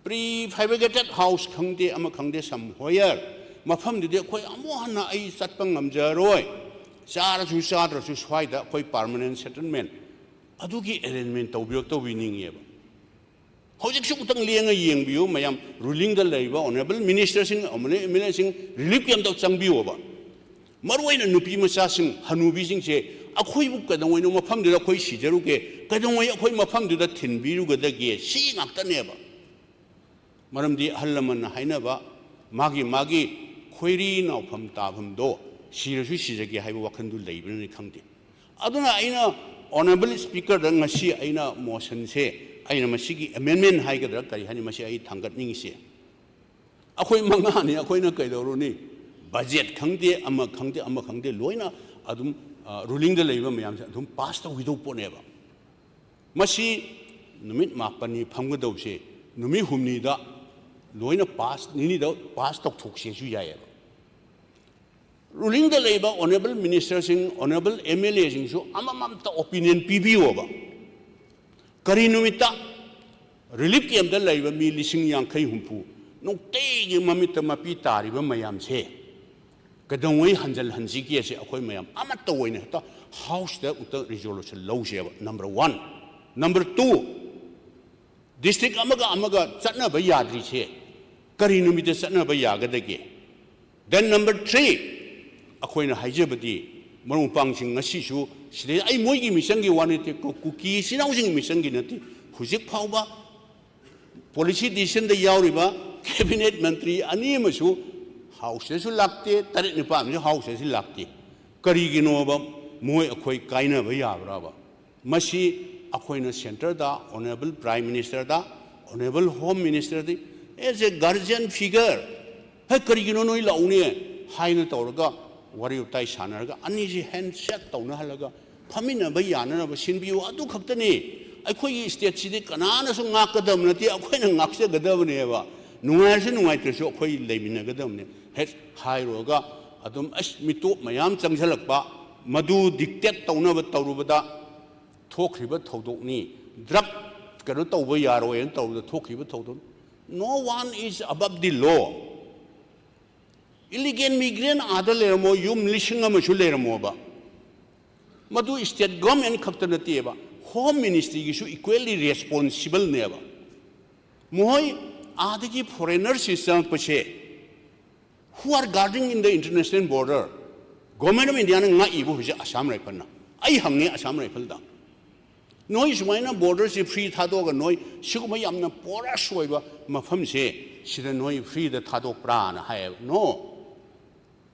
prefabricated house ꯈꯪꯗꯦ, ꯑꯃ ꯈꯪꯗꯦ, somewhere ꯃꯐꯝꯗꯨꯗꯤ ꯑꯩꯈꯣꯏ ꯑꯃꯨꯛ ꯍꯟꯅ ꯑꯩ ꯆꯠꯄ ꯉꯝꯖꯔꯣꯏ, ꯆꯥꯔꯁꯨ ꯆꯥꯗ꯭ꯔꯁꯨ ꯁ꯭ꯋꯥꯏꯗ ꯑꯩꯈꯣꯏ permanent settlement ꯑꯗꯨꯒꯤ arrangement ꯇꯧꯕꯤꯔꯛꯇꯧꯕꯤ ꯅꯤꯡꯉꯦꯕ"꯫ ꯍꯧꯖꯤꯛꯁꯨ ꯑꯃꯨꯛꯇꯪ ꯂꯦꯡꯉ ꯌꯦꯡꯕꯤꯌꯨ ꯃꯌꯥꯝ, rulingꯗ ꯂꯩꯔꯤꯕ honourable ministerꯁꯤꯡ, honourable MLAꯁꯤꯡ relief campꯇ ꯆꯪꯕꯤꯌꯣꯕ꯫ ꯃꯔꯨꯑꯣꯏꯅ ꯅꯨꯄꯤ ꯃꯆꯥꯁꯤꯡ, ꯍꯅꯨꯕꯤꯁꯤꯡꯁꯦ, "ꯑꯩꯈꯣꯏꯕꯨ ꯀꯩꯗꯧꯉꯩꯅꯣ ꯃꯐꯝꯗꯨꯗ ꯑꯩꯈꯣꯏ ꯁꯤꯖꯔꯨꯒꯦ, ꯀꯩꯗꯧꯉꯩ ꯑꯩꯈꯣꯏ ꯃꯐꯝꯗꯨꯗ ꯊꯤꯟꯕꯤꯔꯨꯒꯗꯒꯦ?" ꯁꯤ ꯉꯥꯛꯇꯅꯦꯕ꯫ ꯃꯔꯝꯗꯤ ꯑꯍꯜ ꯂꯃꯟꯅ ꯍꯥꯏꯅꯕ, ꯃꯥꯒꯤ ꯃꯥꯒꯤ ꯈꯣꯏꯔꯤ ꯅꯥꯎꯐꯝ ꯇꯥꯐꯝꯗꯣ ꯁꯤꯔꯁꯨ ꯁꯤꯖꯒꯦ ꯍꯥꯏꯕ ꯋꯥꯈꯜꯗꯨ ꯂꯩꯕꯅꯅꯤ ꯈꯪꯗꯦ꯫ ꯑꯗꯨꯅ ꯑꯩꯅ Honourable Speakerꯗ ꯉꯁꯤ ꯑꯩꯅ motionꯁꯦ, ꯑꯩꯅ ꯃꯁꯤꯒꯤ amendment ꯍꯥꯏꯒꯗ꯭ꯔꯥ ꯀꯔꯤ ꯍꯥꯏꯅꯤ, ꯃꯁꯤ ꯑꯩ ꯊꯥꯡꯒꯠꯅꯤꯡꯉꯤꯁꯦ, ꯑꯩꯈꯣꯏ ꯃꯉꯥꯅꯤ, ꯑꯩꯈꯣꯏꯅ ꯀꯩꯗꯧꯔꯨꯅꯤ? Budget ꯈꯪꯗꯦ, ꯑꯃ ꯈꯪꯗꯦ, ꯑꯃ ꯈꯪꯗꯦ, ꯂꯣꯏꯅ ꯑꯗꯨꯝ, ꯑ, rulingꯗ ꯂꯩꯕ ꯃꯌꯥꯝꯁꯦ ꯑꯗꯨꯝ pass ꯇꯧꯈꯤꯗꯧꯕ ꯄꯣꯠꯅꯦꯕ꯫ ꯃꯁꯤ ꯅꯨꯃꯤꯠ ꯃꯥꯄꯟꯅꯤ ꯐꯝꯒꯗꯧꯕꯁꯦ ꯅꯨꯃꯤꯠ ꯍꯨꯝꯅꯤꯗ ꯂꯣꯏꯅ pass, ꯅꯤꯅꯤꯗ pass ꯇꯧꯊꯣꯛꯁꯦꯁꯨ ꯌꯥꯏꯌꯦꯕ꯫ Rulingꯗ ꯂꯩꯕ Honourable Ministerꯁꯤꯡ, Honourable MLAꯁꯤꯡꯁꯨ ꯑꯃꯃꯝꯇ opinion ꯄꯤꯕꯤꯌꯣꯕ꯫ ꯀꯔꯤ ꯅꯨꯃꯤꯠꯇ relief campꯇ ꯂꯩꯕ ꯃꯤ ꯂꯤꯁꯤꯡ ꯌꯥꯡꯈꯩ ꯍꯨꯝꯐꯨ ꯅꯨꯡꯇꯤꯒꯤ ꯃꯃꯤꯠꯇ ꯃꯄꯤ ꯇꯥꯔꯤꯕ ꯃꯌꯥꯝꯁꯦ ꯀꯩꯗꯧꯉꯩ ꯍꯟꯖꯤꯜꯍꯟꯁꯤꯒꯦꯁꯦ ꯑꯩꯈꯣꯏ ꯃꯌꯥꯝ ꯑꯃꯠꯇ ꯑꯣꯏꯅ ꯍꯦꯛꯇ Houseꯇ ꯑꯃꯨꯛꯇ resolution ꯂꯧꯁꯦꯕ, number one꯫ Number two, district ꯑꯃꯒ ꯑꯃꯒ ꯆꯠꯅꯕ ꯌꯥꯗ꯭ꯔꯤꯁꯦ ꯀꯔꯤ ꯅꯨꯃꯤꯠꯇ ꯆꯠꯅꯕ ꯌꯥꯒꯗꯒꯦ? Then number three, ꯑꯩꯈꯣꯏꯅ ꯍꯥꯏꯖꯕꯗꯤ, ꯃꯔꯨꯞ ꯃꯄꯥꯡꯁꯤꯡ, ꯉꯁꯤꯁꯨ ꯁꯤꯗꯩ ꯑꯩ ꯃꯣꯏꯒꯤ ꯃꯤꯆꯪꯒꯤ ꯋꯥ ꯅꯠꯇꯦ, ꯀꯨ-, ꯀꯨꯀꯤ ꯏꯆꯤꯟ ꯏꯅꯥꯎꯁꯤꯡꯒꯤ ꯃꯤꯆꯪꯒꯤ ꯅꯠꯇꯦ꯫ ꯍꯧꯖꯤꯛ ꯐꯥꯎꯕ policy decisionꯗ ꯌꯥꯎꯔꯤꯕ cabinet ꯃꯟꯇ꯭ꯔꯤ ꯑꯅꯤ ꯑꯃꯁꯨ Houseꯇꯁꯨ ꯂꯥꯛꯇꯦ, ꯇꯔꯦꯠ ꯅꯤꯄꯥꯜ ꯑꯃꯁꯨ Houseꯇꯁꯨ ꯂꯥꯛꯇꯦ꯫ ꯀꯔꯤꯒꯤꯅꯣꯕ? ꯃꯣꯏ ꯑꯩꯈꯣꯏ ꯀꯥꯏꯅꯕ ꯌꯥꯕ꯭ꯔꯕ? ꯃꯁꯤ ꯑꯩꯈꯣꯏꯅ centreꯗ, Honourable Prime Ministerꯗ, Honourable Home Ministerꯗ, as a guardian figure, "ꯍꯦ, ꯀꯔꯤꯒꯤꯅꯣ ꯅꯣꯏ ꯂꯥꯛꯎꯅꯦ?" ꯍꯥꯏꯅ ꯇꯧꯔꯒ, ꯋꯥꯔꯤ ꯋꯥꯇꯥꯏ ꯁꯥꯟꯅꯔꯒ, ꯑꯅꯤꯁꯤ handshake ꯇꯧꯅꯍꯜꯂꯒ ꯐꯝꯃꯤꯟꯅꯕ ꯌꯥꯅꯅꯕ ꯁꯤꯟꯕꯤꯌꯨ꯫ ꯑꯗꯨ ꯈꯛꯇꯅꯤ꯫ ꯑꯩꯈꯣꯏꯒꯤ stateꯁꯤꯗꯤ ꯀꯅꯥꯅꯁꯨ ꯉꯥꯛꯀꯗꯕ ꯅꯠꯇꯦ, ꯑꯩꯈꯣꯏꯅ ꯉꯥꯛꯆꯒꯗꯕꯅꯦꯕ꯫ ꯅꯨꯡꯉꯥꯏꯔꯁꯨ ꯅꯨꯡꯉꯥꯏꯇ꯭ꯔꯁꯨ ꯑꯩꯈꯣꯏ ꯂꯩꯃꯤꯟꯅꯒꯗꯕꯅꯦ꯫ ꯍꯦꯛ ꯍꯥꯏꯔꯨꯔꯒ ꯑꯗꯨꯝ, ꯑꯁ, ꯃꯤꯇꯣꯞ ꯃꯌꯥꯝ ꯆꯪꯁꯤꯜꯂꯛꯄ, ꯃꯗꯨ dictate ꯇꯧꯅꯕ ꯇꯧꯔꯨꯕꯗ ꯊꯣꯛꯈ꯭ꯔꯤꯕ ꯊꯧꯗꯣꯛꯅꯤ꯫ Drug ꯀꯩꯅꯣ ꯇꯧꯕ ꯌꯥꯔꯣꯏꯅ ꯇꯧꯕꯗ ꯊꯣꯛꯈꯤꯕ ꯊꯧꯗꯣꯛ꯫ No one is above the law. Illegal migrant ꯑꯥꯗ ꯂꯩꯔꯝꯃꯣ, ꯌꯨꯝ ꯂꯤꯁꯤꯡ ꯑꯃꯁꯨ ꯂꯩꯔꯝꯃꯣꯕ, ꯃꯗꯨ state government ꯈꯛꯇ ꯅꯠꯇꯦꯕ, Home Ministryꯒꯤꯁꯨ equally responsibleꯅꯦꯕ꯫ ꯃꯈꯣꯏ ꯑꯥꯗꯒꯤ foreigners ꯆꯪꯉꯛꯄꯁꯦ, who are guarding in the international border? Government of Indiaꯅ ꯉꯥꯛꯏꯕ ꯍꯧꯖꯤꯛ Assam Rifleꯅ꯫ ꯑꯩ ꯍꯪꯉꯦ Assam Rifleꯗ, ꯅꯣꯏ ꯁꯨꯃꯥꯏꯅ borderꯁꯤ free ꯊꯥꯗꯣꯛꯑꯒ ꯅꯣꯏ ꯁꯤꯒꯨꯝꯕ ꯌꯥꯝꯅ porous ꯑꯣꯏꯕ ꯃꯐꯝꯁꯦ ꯁꯤꯗ ꯅꯣꯏ ꯐ꯭ꯔꯤꯗ ꯊꯥꯗꯣꯛꯄ꯭ꯔꯥꯅ ꯍꯥꯏꯌꯦꯕ꯫ No,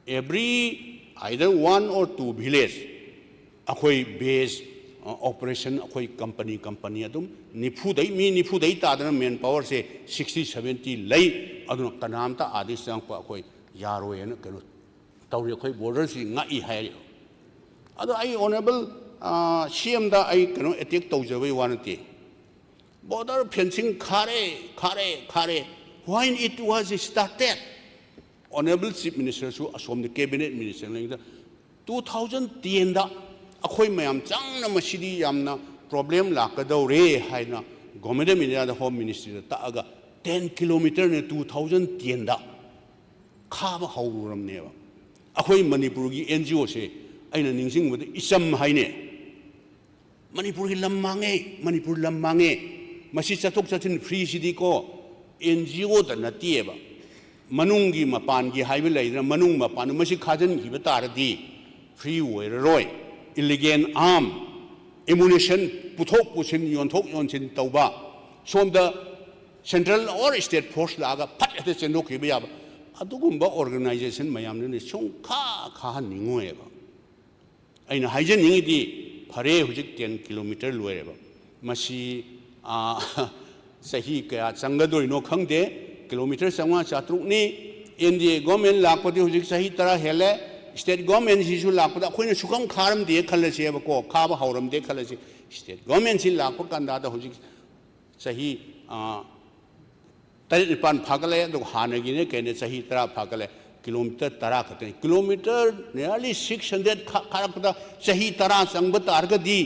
every either one or two village ꯑꯩꯈꯣꯏ ꯕꯦꯁ ꯑꯣꯄꯔꯦꯁꯟ ꯑꯩꯈꯣꯏ ꯀꯝꯄꯅꯤ ꯀꯝꯄꯅꯤ ꯑꯗꯨꯝ ꯅꯤꯐꯨꯗꯩ ꯃꯤ ꯅꯤꯐꯨꯗꯩ ꯇꯥꯗꯅ ꯃꯦꯟ ꯄꯥꯋꯔꯁꯦ ꯁꯤꯛꯁꯇꯤ ꯁꯕꯦꯟꯇꯤ ꯂꯩ꯫ ꯑꯗꯨꯅ ꯀꯅꯥꯝꯇ ꯑꯥꯗꯩ ꯆꯪꯉꯛꯄ ꯑꯩꯈꯣꯏ ꯌꯥꯔꯣꯏꯅ ꯀꯩꯅꯣ ꯇꯧꯔꯤ꯫ ꯑꯩꯈꯣꯏ ꯕꯣꯔꯗꯔꯁꯤ ꯉꯥꯛꯏ ꯍꯥꯏꯔꯤ꯫ ꯑꯗꯣ ꯑꯩ ꯑꯣꯅꯔꯦꯕꯜ ꯁꯤ ꯑꯦꯝꯗ ꯑꯩ ꯀꯩꯅꯣ ꯑꯦꯇꯦꯛ ꯇꯧꯖꯕꯩ ꯋꯥ ꯅꯠꯇꯦ꯫ ꯕꯣꯔꯗꯔ ꯐꯦꯟꯁꯤꯡ ꯈꯥꯔꯦ ꯈꯥꯔꯦ ꯈꯥꯔꯦ꯫ When it was started, honourable chief ꯃꯤꯅꯤꯁꯇꯔꯁꯨ ꯑꯁꯣꯝꯗ ꯀꯦꯕꯤꯅꯦꯠ ꯃꯤꯅꯤꯁꯇꯔ ꯂꯩꯉꯩꯗ ꯇꯨ ꯊꯥꯎꯖꯟ ꯇꯦꯟꯗ ꯑꯩꯈꯣꯏ ꯃꯌꯥꯝ ꯆꯪꯅ ꯃꯁꯤꯗꯤ ꯌꯥꯝꯅ ꯄ꯭ꯔꯣꯕ꯭ꯂꯦꯝ ꯂꯥꯛꯀꯗꯧꯔꯦ ꯍꯥꯏꯅ ꯒꯣꯔꯃꯦꯟ ꯑꯣꯐ ꯏꯟꯗꯤꯌꯥꯗ ꯍꯣꯝ ꯃꯤꯅꯤꯁꯇ꯭ꯔꯤꯗ ꯇꯛꯑꯒ ꯇꯦꯟ ꯀꯤꯂꯣꯃꯤꯇꯔꯅꯦ ꯇꯨ ꯊꯥꯎꯖꯟ ꯇꯦꯟꯗ ꯈꯥꯕ ꯍꯧꯔꯨꯔꯕꯅꯦꯕ꯫ ꯑꯩꯈꯣꯏ ꯃꯅꯤꯄꯨꯔꯒꯤ ꯑꯦꯟ ꯖꯤ ꯑꯣꯁꯦ ꯑꯩꯅ ꯅꯤꯡꯁꯤꯡꯕꯗ ꯏꯆꯝ ꯍꯥꯏꯅꯦ꯫ ꯃꯅꯤꯄꯨꯔꯒꯤ ꯂꯝ ꯃꯥꯡꯉꯦ, ꯃꯅꯤꯄꯨꯔ ꯂꯝ ꯃꯥꯡꯉꯦ꯫ ꯃꯁꯤ ꯆꯠꯊꯣꯛ ꯆꯠꯁꯤꯟ ꯐ꯭ꯔꯤꯁꯤꯗꯤꯀꯣ ꯑꯦꯟ ꯖꯤ ꯑꯣꯗ ꯅꯠꯇꯦꯕ, ꯃꯅꯨꯡꯒꯤ ꯃꯄꯥꯟꯒꯤ ꯍꯥꯏꯕ ꯂꯩꯗꯅ, ꯃꯅꯨꯡ ꯃꯄꯥꯟꯗ ꯃꯁꯤ ꯈꯥꯖꯤꯟꯈꯤꯕ ꯇꯥꯔꯗꯤ ꯐ꯭ꯔꯤ ꯑꯣꯏꯔꯔꯣꯏ꯫ ꯏꯂꯤꯒꯦꯟ ꯑꯥꯔꯝ, ꯑꯦꯃꯨꯅꯤꯁꯟ ꯄꯨꯊꯣꯛ ꯄꯨꯁꯤꯟ, ꯌꯣꯟꯊꯣꯛ ꯌꯣꯟꯁꯤꯟ ꯇꯧꯕ, ꯁꯣꯝꯗ ꯁꯦꯟꯇ꯭ꯔꯦꯜ ꯑꯣꯔ ꯁ꯭ꯇꯦꯠ ꯐꯣꯔꯁ ꯂꯥꯛꯑꯒ ꯐꯠ ꯍꯦꯛꯇ ꯆꯦꯟꯊꯣꯛꯈꯤꯕ ꯌꯥꯕ, ꯑꯗꯨꯒꯨꯝꯕ ꯑꯣꯔꯒꯅꯥꯏꯖꯦꯁꯟ ꯃꯌꯥꯝꯗꯨꯅ ꯁꯨꯡꯈꯥ ꯈꯥꯍꯟꯅꯤꯡꯉꯣꯏꯕ꯫ ꯑꯩꯅ ꯍꯥꯏꯖꯅꯤꯡꯉꯤꯗꯤ, ꯐꯔꯦ, ꯍꯧꯖꯤꯛ ꯇꯦꯟ ꯀꯤꯂꯣꯃꯤꯇꯔ ꯂꯣꯏꯔꯦꯕ, ꯃꯁꯤ, ꯑꯥ, ꯆꯍꯤ ꯀꯌꯥ ꯆꯪꯒꯗꯣꯏꯅꯣ ꯈꯪꯗꯦ꯫ ꯀꯤꯂꯣꯃꯤꯇꯔ ꯆꯥꯝꯃꯉꯥ ꯆꯥꯇ꯭ꯔꯨꯛꯅꯤ꯫ ꯑꯦꯟ ꯗꯤ ꯑꯦ ꯒꯣꯔꯃꯦꯟ ꯂꯥꯛꯄꯗꯤ ꯍꯧꯖꯤꯛ ꯆꯍꯤ ꯇꯔꯥ ꯍꯦꯜꯂꯦ꯫ ꯁ꯭ꯇꯦꯠ ꯒꯣꯔꯃꯦꯟꯁꯤꯁꯨ ꯂꯥꯛꯄꯗ ꯑꯩꯈꯣꯏꯅ ꯁꯨꯈꯪ ꯈꯥꯔꯝꯗꯦ ꯈꯜꯂꯁꯦꯕꯀꯣ, ꯈꯥꯕ ꯍꯧꯔꯝꯗꯦ ꯈꯜꯂꯁꯤ꯫ ꯁ꯭ꯇꯦꯠ ꯒꯣꯔꯃꯦꯟꯁꯤ ꯂꯥꯛꯄ ꯀꯥꯟꯗ ꯍꯧꯖꯤꯛ ꯆꯍꯤ, ꯑꯥ, ꯇꯔꯦꯠ ꯅꯤꯄꯥꯟ ꯐꯥꯒꯠꯂꯦ, ꯑꯗꯨꯒ ꯍꯥꯟꯅꯒꯤꯅꯦ ꯀꯩꯅꯦ ꯆꯍꯤ ꯇꯔꯥ ꯐꯥꯒꯠꯂꯦ, ꯀꯤꯂꯣꯃꯤꯇꯔ ꯇꯔꯥ ꯈꯛꯇꯅꯤ꯫ ꯀꯤꯂꯣꯃꯤꯇꯔ nearly six hundred ꯈꯥ-, ꯈꯥꯔꯛꯄꯗ ꯆꯍꯤ ꯇꯔꯥ ꯆꯪꯕ ꯇꯥꯔꯒꯗꯤ,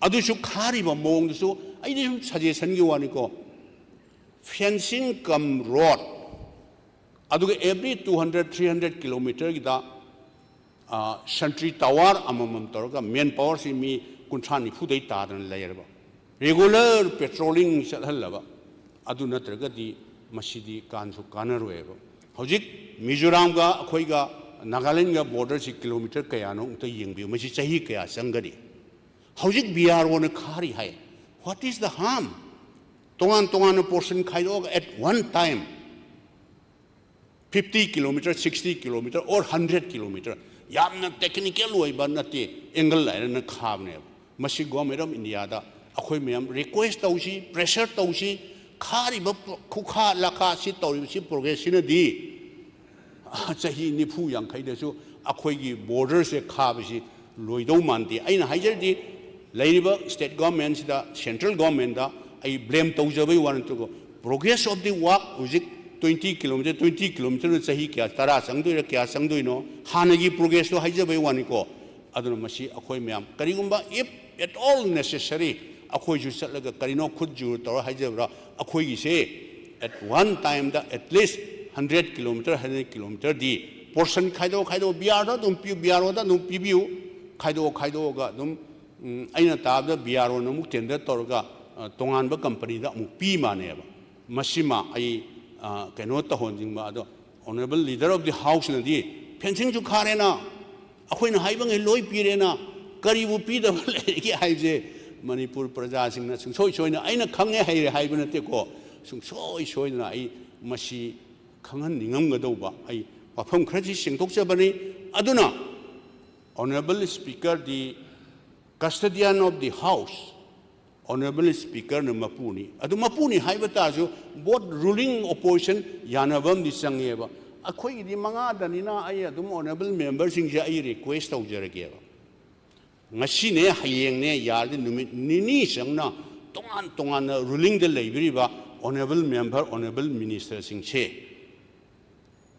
ꯑꯗꯨꯁꯨ ꯈꯥꯔꯤꯕ ꯃꯑꯣꯡꯗꯨꯁꯨ ꯑꯩꯗꯤ ꯁꯨꯝ ꯁꯖꯦꯁꯟꯒꯤ ꯋꯥꯅꯤꯀꯣ, ꯐꯦꯟꯁꯤꯡ ꯀꯝ ꯔꯣꯗ, ꯑꯗꯨꯒ every two hundred, three hundred ꯀꯤꯂꯣꯃꯤꯇꯔꯒꯤꯗ, ꯑ, ꯁꯟꯇ꯭ꯔꯤ ꯇꯋꯥꯔ ꯑꯃꯃꯝ ꯇꯧꯔꯒ ꯃꯦꯟ ꯄꯥꯋꯔꯁꯤ ꯃꯤ ꯀꯨꯟꯊ꯭ꯔꯥ ꯅꯤꯐꯨꯗꯩ ꯇꯥꯗꯅ ꯂꯩꯔꯕ, ꯔꯤꯒꯨꯂꯔ ꯄꯦꯇ꯭ꯔꯣꯂꯤꯡ ꯆꯠꯍꯜꯂꯕ, ꯑꯗꯨ ꯅꯠꯇ꯭ꯔꯒꯗꯤ ꯃꯁꯤꯗꯤ ꯀꯥꯟꯁꯨ ꯀꯥꯟꯅꯔꯣꯏꯕ꯫ ꯍꯧꯖꯤꯛ ꯃꯤꯖꯣꯔꯥꯝꯒ ꯑꯩꯈꯣꯏꯒ ꯅꯥꯒꯥꯂꯦꯟꯒ ꯕꯣꯔꯗꯔꯁꯤ ꯀꯤꯂꯣꯃꯤꯇꯔ ꯀꯌꯥꯅꯣ ꯑꯃꯨꯛꯇ ꯌꯦꯡꯕꯤꯌꯨ, ꯃꯁꯤ ꯆꯍꯤ ꯀꯌꯥ ꯆꯪꯒꯅꯤ? ꯍꯧꯖꯤꯛ ꯕꯤ ꯑꯥꯔ ꯑꯣꯅ ꯈꯥꯔꯤ ꯍꯥꯏ꯫ What is the harm? ꯇꯣꯉꯥꯟ ꯇꯣꯉꯥꯟꯅ portion ꯈꯥꯏꯗꯣꯛꯑꯒ at one time fifty kilometer, sixty kilometer or hundred kilometer, ꯌꯥꯝꯅ technical ꯑꯣꯏꯕ ꯅꯠꯇꯦ, angle ꯂꯩꯔꯅ ꯈꯥꯕꯅꯦꯕ꯫ ꯃꯁꯤ Government of India ꯗ ꯑꯩꯈꯣꯏ ꯃꯌꯥꯝ request ꯇꯧꯁꯤ, pressure ꯇꯧꯁꯤ꯫ ꯈꯥꯔꯤꯕ ꯈꯨꯈꯥ ꯂꯈꯥ ꯁꯤ ꯇꯧꯔꯤꯕꯁꯤ progress ꯁꯤꯅꯗꯤ ꯆꯍꯤ ꯅꯤꯐꯨ ꯌꯥꯡꯈꯩꯗꯁꯨ ꯑꯩꯈꯣꯏꯒꯤ border ꯁꯦ ꯈꯥꯕꯁꯤ ꯂꯣꯏꯗꯧ ꯃꯥꯟꯗꯦ꯫ ꯑꯩꯅ ꯍꯥꯏꯖꯔꯤꯗꯤ ꯂꯩꯔꯤꯕ state government ꯁꯤꯗ, central government ꯗ ꯑꯩ blame ꯇꯧꯖꯕꯩ ꯋꯥ ꯅꯠꯇ꯭ꯔꯒ, progress of the work ꯍꯧꯖꯤꯛ twenty kilometer, twenty kilometer ꯅ ꯆꯍꯤ ꯀꯌꯥ, ꯇꯔꯥ ꯆꯪꯗꯣꯏꯔꯥ, ꯀꯌꯥ ꯆꯪꯗꯣꯏꯅꯣ, ꯍꯥꯟꯅꯒꯤ progress ꯇꯣ ꯍꯥꯏꯖꯕꯩ ꯋꯥꯅꯤꯀꯣ꯫ ꯑꯗꯨꯅ ꯃꯁꯤ ꯑꯩꯈꯣꯏ ꯃꯌꯥꯝ, ꯀꯔꯤꯒꯨꯝꯕ if at all necessary, ꯑꯩꯈꯣꯏꯁꯨ ꯆꯠꯂꯒ ꯀꯔꯤꯅꯣ ꯈꯨꯠ ꯖꯨꯔ ꯇꯧꯔ ꯍꯥꯏꯖꯕ꯭ꯔꯥ, ꯑꯩꯈꯣꯏꯒꯤꯁꯦ at one time the at least hundred kilometer, hundred kilometer D portion ꯈꯥꯏꯗꯣꯛ ꯈꯥꯏꯗꯣꯛ, B R O ꯗ ꯑꯗꯨꯝ ꯄꯤꯌꯨ, B R O ꯗ ꯑꯗꯨꯝ ꯄꯤꯕꯤꯌꯨ, ꯈꯥꯏꯗꯣꯛ ꯈꯥꯏꯗꯣꯛꯑꯒ ꯑꯗꯨꯝ, ꯎꯝ, ꯑꯩꯅ ꯇꯥꯕꯗ B R O ꯅ ꯑꯃꯨꯛ tender ꯇꯧꯔꯒ, ꯑ, ꯇꯣꯉꯥꯟꯕ company ꯗ ꯑꯃꯨꯛ ꯄꯤ ꯃꯥꯅꯦꯕ꯫ ꯃꯁꯤꯃ ꯑꯩ, ꯑ, ꯀꯩꯅꯣ ꯇꯧꯍꯟꯅꯤꯡꯕ꯫ ꯑꯗꯣ Honourable Leader of the House ꯅꯗꯤ fencing ꯁꯨ ꯈꯥꯔꯦꯅ, ꯑꯩꯈꯣꯏꯅ ꯍꯥꯏꯕꯉꯩ ꯂꯣꯏ ꯄꯤꯔꯦꯅ, ꯀꯔꯤꯕꯨ ꯄꯤꯗꯕ ꯂꯩꯔꯤꯒꯦ ꯍꯥꯏꯕꯁꯦ ꯃꯅꯤꯄꯨꯔ ꯄ꯭ꯔꯖꯥꯁꯤꯡꯅ ꯁꯨꯡꯁꯣꯏ ꯁꯣꯏꯅ, ꯑꯩꯅ ꯈꯪꯉꯦ ꯍꯩꯔꯦ ꯍꯥꯏꯕ ꯅꯠꯇꯦꯀꯣ, ꯁꯨꯡꯁꯣꯏ ꯁꯣꯏꯗꯅ ꯑꯩ ꯃꯁꯤ ꯈꯪꯍꯟꯅꯤꯡꯉꯝꯒꯗꯧꯕ ꯑꯩ ꯋꯥꯐꯝ ꯈꯔꯁꯤ ꯁꯦꯡꯗꯣꯛꯆꯕꯅꯤ꯫ ꯑꯗꯨꯅ Honourable Speaker, the custodian of the House, Honourable Speaker ꯅ ꯃꯄꯨꯅꯤ꯫ ꯑꯗꯨ ꯃꯄꯨꯅꯤ ꯍꯥꯏꯕ ꯇꯥꯔꯁꯨ both ruling opposition ꯌꯥꯅꯕ ꯑꯃꯗꯤ ꯆꯪꯉꯦꯕ꯫ ꯑꯩꯈꯣꯏꯒꯤꯗꯤ ꯃꯉꯥꯗꯅꯤꯅ ꯑꯩ ꯑꯗꯨꯝ Honourable member ꯁꯤꯡꯁꯦ ꯑꯩ request ꯇꯧꯖꯔꯒꯦꯕ꯫ ꯉꯁꯤꯅꯦ, ꯍꯌꯦꯡꯅꯦ, ꯌꯥꯔꯗꯤ ꯅꯨꯃꯤꯠ ꯅꯤꯅꯤ ꯆꯪꯅ ꯇꯣꯉꯥꯟ ꯇꯣꯉꯥꯟꯅ ruling ꯗ ꯂꯩꯕꯤꯔꯤꯕ Honourable member, Honourable minister ꯁꯤꯡꯁꯦ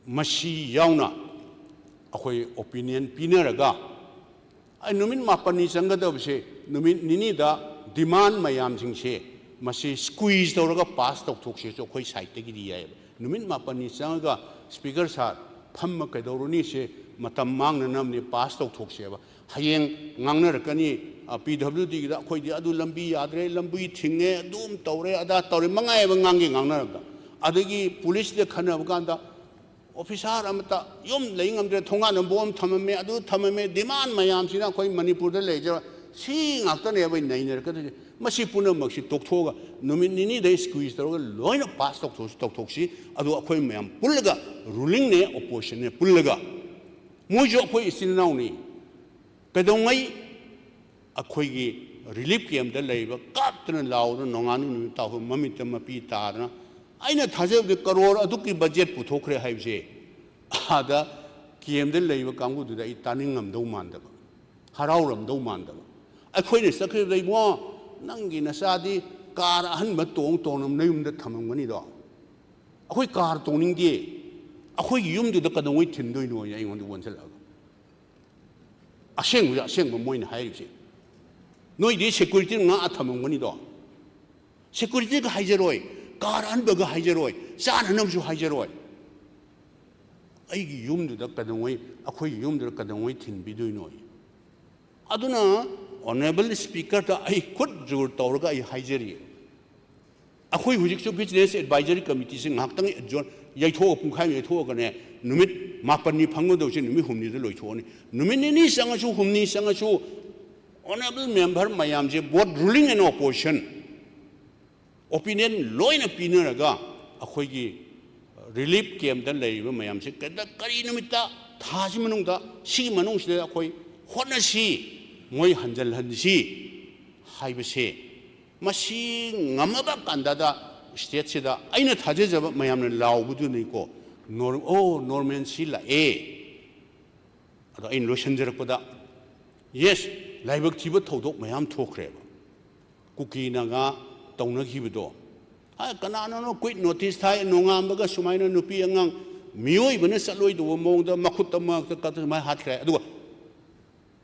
ꯃꯁꯤ ꯌꯥꯎꯅ ꯑꯩꯈꯣꯏ opinion ꯄꯤꯅꯔꯒ, ꯑꯩ ꯅꯨꯃꯤꯠ ꯃꯥꯄꯟꯅꯤ ꯆꯪꯒꯗꯕꯁꯦ, ꯅꯨꯃꯤꯠ ꯅꯤꯅꯤꯗ demand ꯃꯌꯥꯝꯁꯤꯡꯁꯦ ꯃꯁꯤ squeeze ꯇꯧꯔꯒ pass ꯇꯧꯊꯣꯛꯁꯦꯁꯨ ꯑꯩꯈꯣꯏ side ꯇꯒꯤꯗꯤ ꯌꯥꯏꯑꯕ꯫ ꯅꯨꯃꯤꯠ ꯃꯥꯄꯟꯅꯤ ꯆꯪꯉꯒ Speaker sir ꯐꯝꯃ ꯀꯩꯗꯧꯔꯨꯅꯤ, ꯁꯦ ꯃꯇꯝ ꯃꯥꯡꯅꯅꯕꯅꯤ, pass ꯇꯧꯊꯣꯛꯁꯦꯕ꯫ ꯍꯌꯦꯡ ꯉꯥꯡꯅꯔꯛꯀꯅꯤ, ꯑ, P W D ꯒꯤꯗ ꯑꯩꯈꯣꯏꯗꯤ ꯑꯗꯨ ꯂꯝꯕꯤ ꯌꯥꯗ꯭ꯔꯦ, ꯂꯝꯕꯤ ꯊꯤꯡꯉꯦ, ꯑꯗꯨꯝ ꯇꯧꯔꯦ, ꯑꯗꯥ ꯇꯧꯔꯦ, ꯃꯉꯥꯏꯑꯕ ꯉꯥꯡꯒꯦ ꯉꯥꯡꯅꯔꯕꯗ꯫ ꯑꯗꯒꯤ police ꯇ ꯈꯟꯅꯕ ꯀꯥꯟꯗ officer ꯑꯃꯇ ꯌꯨꯝ ꯂꯩ ꯉꯝꯗ꯭ꯔꯦ, ꯊꯣꯡꯒꯥꯟꯗ bomb ꯊꯝꯃꯝꯃꯦ, ꯑꯗꯨ ꯊꯝꯃꯝꯃꯦ, demand ꯃꯌꯥꯝꯁꯤꯅ ꯑꯩꯈꯣꯏ ꯃꯅꯤꯄꯨꯔꯗ ꯂꯩꯖꯕ ꯁꯤ ꯉꯥꯛꯇꯅꯦꯕ ꯑꯩ ꯅꯩꯅꯔꯛꯀꯗꯣꯏꯁꯦ꯫ ꯃꯁꯤ ꯄꯨꯝꯅꯃꯛꯁꯤ ꯇꯣꯛꯊꯣꯛꯑꯒ ꯅꯨꯃꯤꯠ ꯅꯤꯅꯤꯗ squeeze ꯇꯧꯔꯒ ꯂꯣꯏꯅ pass ꯇꯧꯊꯣꯛꯁꯨ ꯇꯧꯊꯣꯛꯁꯤ꯫ ꯑꯗꯣ ꯑꯩꯈꯣꯏ ꯃꯌꯥꯝ ꯄꯨꯜꯂꯒ, rulingꯅꯦ oppositionꯅꯦ ꯄꯨꯜꯂꯒ, ꯃꯣꯏꯁꯨ ꯑꯩꯈꯣꯏ ꯏꯆꯤꯟ ꯏꯅꯥꯎꯅꯤ꯫ ꯀꯩꯗꯧꯉꯩ ꯑꯩꯈꯣꯏꯒꯤ relief campꯇ ꯂꯩꯕ ꯀꯞꯇꯅ ꯂꯥꯎꯗꯅ ꯅꯣꯡꯉꯥꯟꯕ ꯅꯨꯃꯤꯠ ꯇꯥꯕ ꯃꯃꯤꯠꯇ ꯃꯄꯤ ꯇꯥꯗꯅ, ꯑꯩꯅ ꯊꯥꯖꯕꯗꯤ ꯀꯔꯣꯔ ꯑꯗꯨꯛꯀꯤ budget ꯄꯨꯊꯣꯛꯈ꯭ꯔꯦ ꯍꯥꯏꯕꯁꯦ ꯑꯥꯗ campꯇ ꯂꯩꯕ ꯀꯥꯡꯕꯨꯗꯨꯗ ꯑꯩ ꯇꯥꯅꯤꯡꯉꯝꯗꯧ ꯃꯥꯟꯗꯕ, ꯍꯔꯥꯎꯔꯝꯗꯧ ꯃꯥꯟꯗꯕ꯫ ꯑꯩꯈꯣꯏꯅ ꯆꯠꯈꯤꯕꯗ, "ꯏꯕꯨꯡꯉꯣ, ꯅꯪꯒꯤ ꯅꯆꯥꯗꯤ car ꯑꯍꯟꯕ ꯇꯣꯡ ꯇꯣꯡꯅ ꯅꯌꯨꯝꯗ ꯊꯝꯃꯝꯒꯅꯤꯗꯣ꯫ ꯑꯩꯈꯣꯏ car ꯇꯣꯡꯅꯤꯡꯗꯦ꯫ ꯑꯩꯈꯣꯏꯒꯤ ꯌꯨꯝꯗꯨꯗ ꯀꯩꯗꯧꯉꯩ ꯊꯤꯟꯗꯣꯏꯅꯣ?" ꯑꯩꯉꯣꯟꯗ ꯑꯣꯟꯁꯤꯜꯂꯛꯑꯒ꯫ ꯑꯁꯦꯡꯕꯁꯦ ꯑꯁꯦꯡꯕ ꯃꯣꯏꯅ ꯍꯥꯏꯔꯤꯕꯁꯦ꯫ "ꯅꯣꯏꯗꯤ security ꯉꯥꯛꯑ ꯊꯝꯃꯝꯒꯅꯤꯗꯣ꯫ Securityꯒ ꯍꯥꯏꯖꯔꯣꯏ, car ꯑꯍꯟꯕꯒ ꯍꯥꯏꯖꯔꯣꯏ, ꯆꯥꯅꯅꯕꯁꯨ ꯍꯥꯏꯖꯔꯣꯏ꯫ ꯑꯩꯒꯤ ꯌꯨꯝꯗꯨꯗ ꯀꯩꯗꯧꯉꯩ, ꯑꯩꯈꯣꯏꯒꯤ ꯌꯨꯝꯗꯨꯗ ꯀꯩꯗꯧꯉꯩ ꯊꯤꯟꯕꯤꯗꯣꯏꯅꯣ?" ꯑꯗꯨꯅ Honourable Speakerꯗ ꯑꯩ ꯈꯨꯠ ꯖꯣꯔ ꯇꯧꯔꯒ ꯑꯩ ꯍꯥꯏꯖꯔꯤ, ꯑꯩꯈꯣꯏ ꯍꯧꯖꯤꯛꯁꯨ Business Advisory Committeeꯁꯤ ꯉꯥꯏꯍꯥꯛꯇꯪ adjourn ꯌꯩꯊꯣꯛꯑ, ꯄꯨꯡꯈꯥꯏ ꯑꯃ ꯌꯩꯊꯣꯛꯑꯒꯅꯦ, ꯅꯨꯃꯤꯠ ꯃꯥꯄꯟꯅꯤ ꯐꯝꯒꯗꯧꯁꯦ ꯅꯨꯃꯤꯠ ꯍꯨꯝꯅꯤꯗ ꯂꯣꯏꯊꯣꯛꯑꯅꯤ꯫ ꯅꯨꯃꯤꯠ ꯅꯤꯅꯤ ꯆꯪꯉꯁꯨ, ꯍꯨꯝꯅꯤ ꯆꯪꯉꯁꯨ, Honourable Member ꯃꯌꯥꯝꯁꯦ, both ruling and opposition, opinion ꯂꯣꯏꯅ ꯄꯤꯅꯔꯒ ꯑꯩꯈꯣꯏꯒꯤ relief campꯇ ꯂꯩꯔꯤꯕ ꯃꯌꯥꯝꯁꯦ ꯀꯩꯗ-, ꯀꯔꯤ ꯅꯨꯃꯤꯠꯇ, ꯊꯥꯁꯤ ꯃꯅꯨꯡꯗ, ꯁꯤꯒꯤ ꯃꯅꯨꯡꯁꯤꯗ ꯑꯩꯈꯣꯏ ꯍꯣꯠꯅꯁꯤ, ꯃꯣꯏ ꯍꯟꯖꯤꯜꯍꯟꯁꯤ ꯍꯥꯏꯕꯁꯦ, ꯃꯁꯤ ꯉꯝꯃꯕ ꯀꯥꯟꯗꯗ stateꯁꯤꯗ ꯑꯩꯅ ꯊꯥꯖꯖꯕ ꯃꯌꯥꯝꯅ ꯂꯥꯎꯕꯗꯨꯅꯤꯀꯣ, "ꯅꯣꯔ-, ꯑꯣ, normalcy ꯂꯥꯛꯑꯦ"꯫ ꯑꯗꯣ ꯑꯩꯅ ꯂꯣꯏꯁꯤꯟꯖꯔꯛꯄꯗ, yes, ꯂꯥꯏꯕꯛ ꯊꯤꯕ ꯊꯧꯗꯣꯛ ꯃꯌꯥꯝ ꯊꯣꯛꯈ꯭ꯔꯦꯕ꯫ ꯀꯨꯀꯤ ꯅꯥꯒꯥ ꯇꯧꯅꯈꯤꯕꯗꯣ, ꯑ, ꯀꯅꯥꯅꯣꯅꯣ quick notice ꯊꯥꯏ, ꯅꯣꯡꯉꯥꯟꯕꯒ ꯁꯨꯃꯥꯏꯅ ꯅꯨꯄꯤ ꯑꯉꯥꯡ, ꯃꯤꯑꯣꯏꯕꯅ ꯆꯠꯂꯣꯏꯗꯧꯕ ꯃꯑꯣꯡꯗ ꯃꯈꯨꯠꯇ ꯃꯉꯛꯇ ꯀꯠꯇ ꯁꯨꯃꯥꯏꯅ ꯍꯥꯠꯈ꯭ꯔꯦ꯫ ꯑꯗꯨꯒ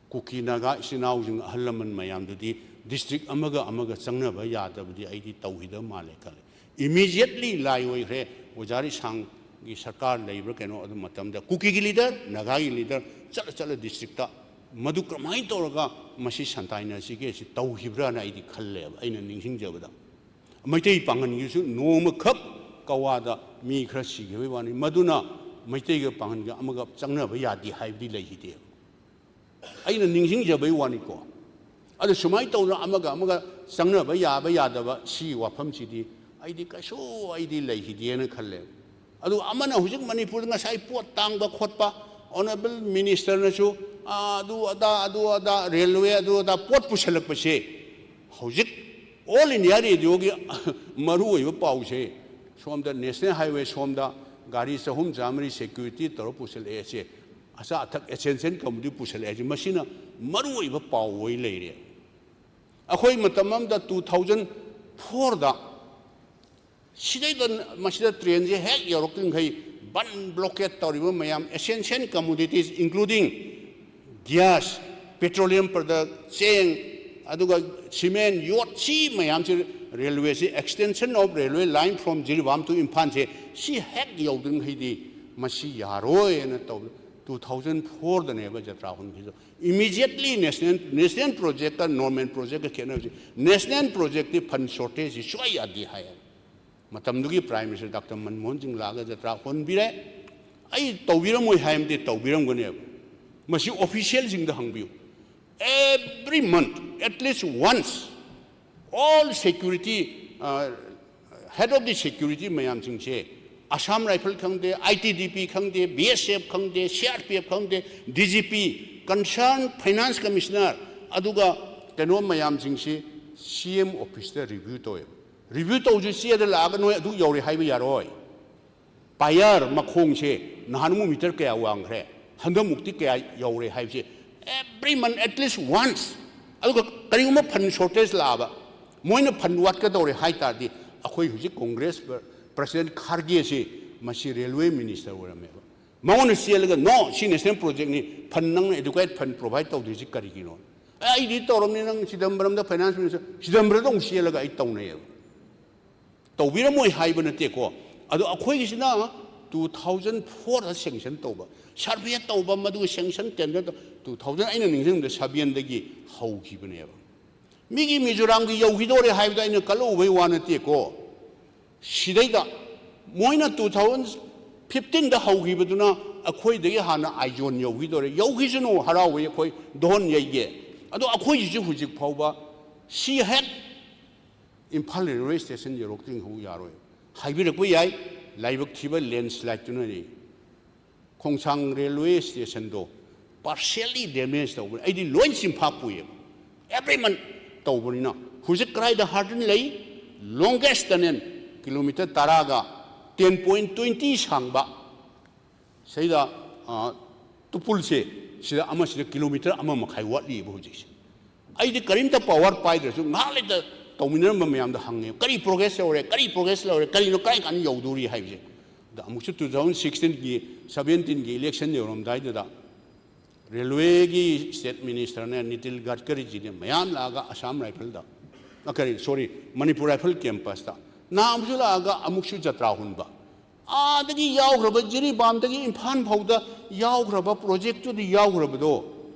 ꯀꯨꯀꯤ ꯅꯥꯒꯥ ꯏꯆꯤꯟ ꯏꯅꯥꯎꯁꯤꯡ, ꯑꯍꯜ ꯂꯃꯟ ꯃꯌꯥꯝꯗꯨꯗꯤ district ꯑꯃꯒ ꯑꯃꯒ ꯆꯪꯅꯕ ꯌꯥꯗꯕꯗꯤ ꯑꯩꯗꯤ ꯇꯧꯈꯤꯗꯕ ꯃꯥꯜꯂꯦ ꯈꯜꯂꯦ꯫ Immediately ꯂꯥꯏ ꯑꯣꯏꯈ꯭ꯔꯦ, ꯑꯣꯖꯥ ꯔꯤꯁꯥꯡꯒꯤ ꯁꯔꯀꯥꯔ ꯂꯩꯕ꯭ꯔꯥ ꯀꯩꯅꯣ, ꯑꯗꯨ ꯃꯇꯝꯗ ꯀꯨꯀꯤꯒꯤ leader, ꯅꯥꯒꯥꯒꯤ leader ꯆꯠꯂ ꯆꯠꯂ districtꯇ ꯃꯗꯨ ꯀꯃꯥꯏꯅ ꯇꯧꯔꯒ ꯃꯁꯤ ꯁꯟꯇꯥꯏꯅꯁꯤꯒꯦ ꯁꯤ ꯇꯧꯈꯤꯕ꯭ꯔꯥꯅ ꯑꯩꯗꯤ ꯈꯜꯂꯦꯕ, ꯑꯩꯅ ꯅꯤꯡꯁꯤꯡꯖꯕꯗ꯫ ꯃꯩꯇꯩ ꯄꯥꯡꯒꯜꯒꯤꯁꯨ ꯅꯣꯡꯃꯈꯛ ꯀꯋꯥꯗ ꯃꯤ ꯈꯔ ꯁꯤꯈꯤꯕꯒꯤ ꯋꯥꯅꯤ, ꯃꯗꯨꯅ ꯃꯩꯇꯩꯒ ꯄꯥꯡꯒꯜꯒ ꯑꯃꯒ ꯆꯪꯅꯕ ꯌꯥꯗꯦ ꯍꯥꯏꯕꯗꯤ ꯂꯩꯈꯤꯗꯦꯕ꯫ ꯑꯩꯅ ꯅꯤꯡꯁꯤꯡꯖꯕꯩ ꯋꯥꯅꯤꯀꯣ꯫ ꯑꯗꯨ ꯁꯨꯃꯥꯏꯅ ꯇꯧꯗꯅ ꯑꯃꯒ ꯑꯃꯒ ꯆꯪꯅꯕ ꯌꯥꯕ ꯌꯥꯗꯕ ꯁꯤꯒꯤ ꯋꯥꯐꯝꯁꯤꯗꯤ ꯑꯩꯗꯤ ꯀꯩꯁꯨ ꯑꯩꯗꯤ ꯂꯩꯈꯤꯗꯦꯅ ꯈꯜꯂꯦ꯫ ꯑꯗꯨꯒ ꯑꯃꯅ ꯍꯧꯖꯤꯛ ꯃꯅꯤꯄꯨꯔꯗ ꯉꯁꯥꯏ ꯄꯣꯠ ꯇꯥꯡꯕ ꯈꯣꯠꯄ, ꯑꯣꯅꯔꯦꯕꯜ ꯃꯤꯅꯤꯁꯇꯔꯅꯁꯨ, ꯑꯥ, ꯑꯗꯨ ꯑꯗꯥ, ꯑꯗꯨ ꯑꯗꯥ, ꯔꯦꯜꯋꯦ ꯑꯗꯨ ꯑꯗꯥ ꯄꯣꯠ ꯄꯨꯁꯜꯂꯛꯄꯁꯦ, ꯍꯧꯖꯤꯛ ꯑꯣꯜ ꯏꯟꯗꯤꯌꯥ ꯔꯦꯗꯤꯑꯣꯒꯤ ꯃꯔꯨꯑꯣꯏꯕ ꯄꯥꯎꯁꯦ, ꯁꯣꯝꯗ ꯅꯦꯁꯅꯦꯜ ꯍꯥꯏꯋꯦ ꯁꯣꯝꯗ ꯒꯥꯔꯤ ꯆꯍꯨꯝ ꯆꯥꯃꯔꯤ ꯁꯦꯀ꯭ꯌꯨꯔꯤꯇꯤ ꯇꯧꯔ ꯄꯨꯁꯜꯂꯛꯑꯦ ꯁꯦ, ꯑꯆꯥ ꯑꯊꯛ ꯑꯦꯁꯦꯟꯁꯤꯌꯦꯜ ꯀꯝꯃꯣꯗꯤꯇꯤ ꯄꯨꯁꯜꯂꯛꯑꯦ ꯍꯥꯏꯁꯦ, ꯃꯁꯤꯅ ꯃꯔꯨꯑꯣꯏꯕ ꯄꯥꯎ ꯑꯣꯏ ꯂꯩꯔꯦ꯫ ꯑꯩꯈꯣꯏ ꯃꯇꯝ ꯑꯃꯗ two thousand fourꯗ ꯁꯤꯗꯩꯗ ꯃꯁꯤꯗ ꯇ꯭ꯔꯦꯟꯁꯦ ꯍꯦꯛ ꯌꯧꯔꯛꯇ꯭ꯔꯤꯉꯩ ꯕꯟ ꯕ꯭ꯂꯣꯀꯦꯠ ꯇꯧꯔꯤꯕ ꯃꯌꯥꯝ, essential commodities including gas, petroleum product, ꯆꯦꯡ, ꯑꯗꯨꯒ cement, ꯌꯣꯠ, ꯁꯤ ꯃꯌꯥꯝꯁꯤ, railwayꯁꯤ extension of railway line from Jiribam to ꯏꯝꯐꯥꯜꯁꯦ ꯁꯤ ꯍꯦꯛ ꯌꯧꯗ꯭ꯔꯤꯉꯩꯗꯤ ꯃꯁꯤ ꯌꯥꯔꯣꯏꯅ ꯇꯧ, two thousand fourꯗꯅꯦꯕ ꯖꯇ꯭ꯔꯥ ꯍꯣꯟꯈꯤꯗꯣ꯫ Immediately national, national projectꯀ normal projectꯀ ꯈꯦꯠꯅꯕꯁꯤ, national projectꯇꯤ fund shortageꯁꯤ ꯁꯨꯡꯌꯥ ꯌꯥꯗꯦ ꯍꯥꯏ꯫ ꯃꯇꯝꯗꯨꯒꯤ Prime Minister Doctor ꯃꯟꯃꯣꯍꯟ ꯁꯤꯡ ꯂꯥꯛꯑꯒ ꯖꯇ꯭ꯔꯥ ꯍꯣꯟꯕꯤꯔꯦ꯫ ꯑꯩ ꯇꯧꯕꯤꯔꯝꯃꯣꯏ ꯍꯥꯏꯕꯗꯤ ꯇꯧꯕꯤꯔꯝꯒꯅꯦꯕ꯫ ꯃꯁꯤ officialꯁꯤꯡꯗ ꯍꯪꯕꯤꯌꯨ꯫ Every month, at least once, all security, uh, head of the security ꯃꯌꯥꯝꯁꯤꯡꯁꯦ, Assam Rifle ꯈꯪꯗꯦ, ITBP ꯈꯪꯗꯦ, BSF ꯈꯪꯗꯦ, CRPF ꯈꯪꯗꯦ, DGP, concerned Finance Commissioner, ꯑꯗꯨꯒ ꯀꯩꯅꯣ ꯃꯌꯥꯝꯁꯤꯡꯁꯤ CM officeꯇ review ꯇꯧꯋꯦꯕ꯫ Review ꯇꯧꯁꯨ ꯆꯦꯗ ꯂꯥꯛꯑꯒ ꯅꯣꯏ ꯑꯗꯨ ꯌꯧꯔꯦ ꯍꯥꯏꯕ ꯌꯥꯔꯣꯏ꯫ Pier ꯃꯈꯣꯡꯁꯦ ꯅꯍꯥꯟ ꯑꯃꯨꯛ meter ꯀꯌꯥ ꯋꯥꯡꯈ꯭ꯔꯦ, ꯍꯟꯗꯛꯃꯨꯛꯇꯤ ꯀꯌꯥ ꯌꯧꯔꯦ ꯍꯥꯏꯕꯁꯦ, every month at least once꯫ ꯑꯗꯨꯒ ꯀꯔꯤꯒꯨꯝꯕ fund shortage ꯂꯥꯛꯑꯕ, ꯃꯣꯏꯅ fund ꯋꯥꯠꯀꯗꯧꯔꯦ ꯍꯥꯏ ꯇꯥꯔꯗꯤ, ꯑꯩꯈꯣꯏ ꯍꯧꯖꯤꯛ Congress President ꯈꯥꯔꯒꯦꯁꯤ, ꯃꯁꯤ railway minister ꯑꯣꯏꯔꯝꯃꯦꯕ꯫ ꯃꯉꯣꯟꯗ ꯆꯦꯜꯂꯒ, "No, ꯁꯤ national projectꯅꯤ, fund, ꯅꯪꯅ adequate fund provide ꯇꯧꯗ꯭ꯔꯤꯁꯤ ꯀꯔꯤꯒꯤꯅꯣ?" "ꯑꯦ, ꯑꯩꯗꯤ ꯇꯧꯔꯝꯅꯤ, ꯅꯪ ꯆꯤꯗꯝꯕꯔꯝꯗ finance minister", ꯆꯤꯗꯝꯕꯔꯝꯗ ꯑꯃꯨꯛ ꯆꯦꯜꯂꯒ ꯑꯩ ꯇꯧꯅꯩꯌꯦꯕ꯫ ꯇꯧꯕꯤꯔꯝꯃꯣꯏ ꯍꯥꯏꯕ ꯅꯠꯇꯦꯀꯣ꯫ ꯑꯗꯣ ꯑꯩꯈꯣꯏꯒꯤꯁꯤꯅ two thousand fourꯗ sanction ꯇꯧꯕ, survey ꯇꯧꯕ, ꯃꯗꯨꯒꯤ sanction tender ꯇꯧ-, two thousand, ꯑꯩꯅ ꯅꯤꯡꯁꯤꯡꯕꯗ sevenꯗꯒꯤ ꯍꯧꯈꯤꯕꯅꯦꯕ꯫ ꯃꯤꯒꯤ ꯃꯤꯖꯣꯔꯥꯝꯒꯤ ꯌꯧꯈꯤꯗꯧꯔꯦ ꯍꯥꯏꯕꯗ ꯑꯩꯅ ꯀꯜꯂꯛꯎꯕꯩ ꯋꯥ ꯅꯠꯇꯦꯀꯣ꯫ ꯁꯤꯗꯩꯗ ꯃꯣꯏꯅ two thousand fifteenꯗ ꯍꯧꯈꯤꯕꯗꯨꯅ ꯑꯩꯈꯣꯏꯗꯒꯤ ꯍꯥꯟꯅ ꯑꯥꯏꯖꯣꯟ ꯌꯧꯈꯤꯗꯧꯔꯦ꯫ ꯌꯧꯈꯤꯁꯅꯨ, ꯍꯔꯥꯎꯕꯩ ꯑꯩꯈꯣꯏ ꯗꯣꯟ ꯌꯩꯒꯦ꯫ ꯑꯗꯣ ꯑꯩꯈꯣꯏꯒꯤꯁꯨ ꯍꯧꯖꯤꯛ ꯐꯥꯎꯕ ꯁꯤ ꯍꯦꯛ ꯏꯝꯐꯥꯜ ꯔꯦꯜꯋꯦ ꯁ꯭ꯇꯦꯁꯟ ꯌꯧꯔꯛꯇ꯭ꯔꯤꯉꯩ ꯌꯥꯔꯣꯏ꯫ ꯍꯥꯏꯕꯤꯔꯛꯄ ꯌꯥꯏ, ꯂꯥꯏꯕꯛ ꯊꯤꯕ ꯂꯦꯟꯁ꯭ꯂꯥꯏꯗꯇꯨꯅꯅꯤ꯫ ꯈꯣꯡꯁꯥꯡ ꯔꯦꯜꯋꯦ ꯁ꯭ꯇꯦꯁꯟꯗꯣ ꯄꯥꯔꯁꯦꯜꯂꯤ ꯗꯦꯃꯦꯖ ꯇꯧꯕꯅꯤ꯫ ꯑꯩꯗꯤ ꯂꯣꯏ ꯆꯤꯟꯐꯥ ꯄꯨꯏꯌꯦꯕ, ꯑꯦꯕ꯭ꯔꯤ ꯃꯟ ꯇꯧꯕꯅꯤꯅ꯫ ꯍꯧꯖꯤꯛ ꯀꯗꯥꯏꯗ ꯍꯥꯔꯗꯟ ꯂꯩ? ꯂꯣꯡꯒꯦꯁ ꯇꯅꯦꯜ, ꯀꯤꯂꯣꯃꯤꯇꯔ ꯇꯔꯥꯒ ꯇꯦꯟ ꯄꯣꯏꯟ ꯇ꯭ꯋꯦꯟꯇꯤ ꯁꯥꯡꯕ ꯁꯤꯗ, ꯑ, ꯇꯨꯄꯨꯜꯁꯦ, ꯁꯤꯗ ꯑꯃꯁꯤꯗ ꯀꯤꯂꯣꯃꯤꯇꯔ ꯑꯃ ꯃꯈꯥꯏ ꯋꯥꯠꯂꯤꯕ ꯍꯧꯖꯤꯛꯁꯦ꯫ ꯑꯩꯗꯤ ꯀꯔꯤꯝꯇ ꯄꯥꯋꯔ ꯄꯥꯏꯗ꯭ꯔꯁꯨ ꯉꯥꯏꯍꯥꯛ ꯂꯩꯇ ꯇꯧꯃꯤꯟꯅꯔꯝꯕ ꯃꯌꯥꯝꯗ ꯍꯪꯉꯦ, "ꯀꯔꯤ ꯄ꯭ꯔꯣꯒ꯭ꯔꯦꯁ ꯌꯧꯔꯦ, ꯀꯔꯤ ꯄ꯭ꯔꯣꯒ꯭ꯔꯦꯁ ꯌꯧꯔꯦ, ꯀꯔꯤꯅꯣ, ꯀꯔꯥꯏ ꯀꯥꯟꯗ ꯌꯧꯗꯣꯔꯤ?" ꯍꯥꯏꯕꯁꯦ꯫ ꯑꯗ ꯑꯃꯨꯛꯁꯨ two thousand sixteenꯒꯤ, seventeenꯒꯤ election ꯌꯧꯔꯝꯗꯥꯏꯗꯨꯗ ꯔꯦꯜꯋꯦꯒꯤ ꯁ꯭ꯇꯦꯠ ꯃꯤꯅꯤꯁꯇꯔꯅꯦ, ꯅꯤꯇꯤꯜ ꯒꯗꯀꯔꯤꯖꯤꯅꯦ, ꯃꯌꯥꯝ ꯂꯥꯛꯑꯒ ꯑꯁꯥꯝ ꯔꯥꯏꯐꯜꯗ, ꯑ, ꯀꯔꯤ, ꯁꯣꯔꯤ, ꯃꯅꯤꯄꯨꯔ ꯔꯥꯏꯐꯜ ꯀꯦꯝꯄꯁꯇ ꯅꯍꯥꯟ ꯑꯃꯨꯛꯁꯨ ꯂꯥꯛꯑꯒ ꯑꯃꯨꯛꯁꯨ ꯖꯇ꯭ꯔꯥ ꯍꯨꯟꯕ꯫ ꯑꯥꯗꯒꯤ ꯌꯥꯎꯈ꯭ꯔꯕ, ꯖꯤꯔꯤꯕꯥꯝꯗꯒꯤ ꯏꯝꯐꯥꯜ ꯐꯥꯎꯗ ꯌꯥꯎꯈ꯭ꯔꯕ, ꯄ꯭ꯔꯣꯖꯦꯛꯇꯨꯗ ꯌꯥꯎꯈ꯭ꯔꯕꯗꯣ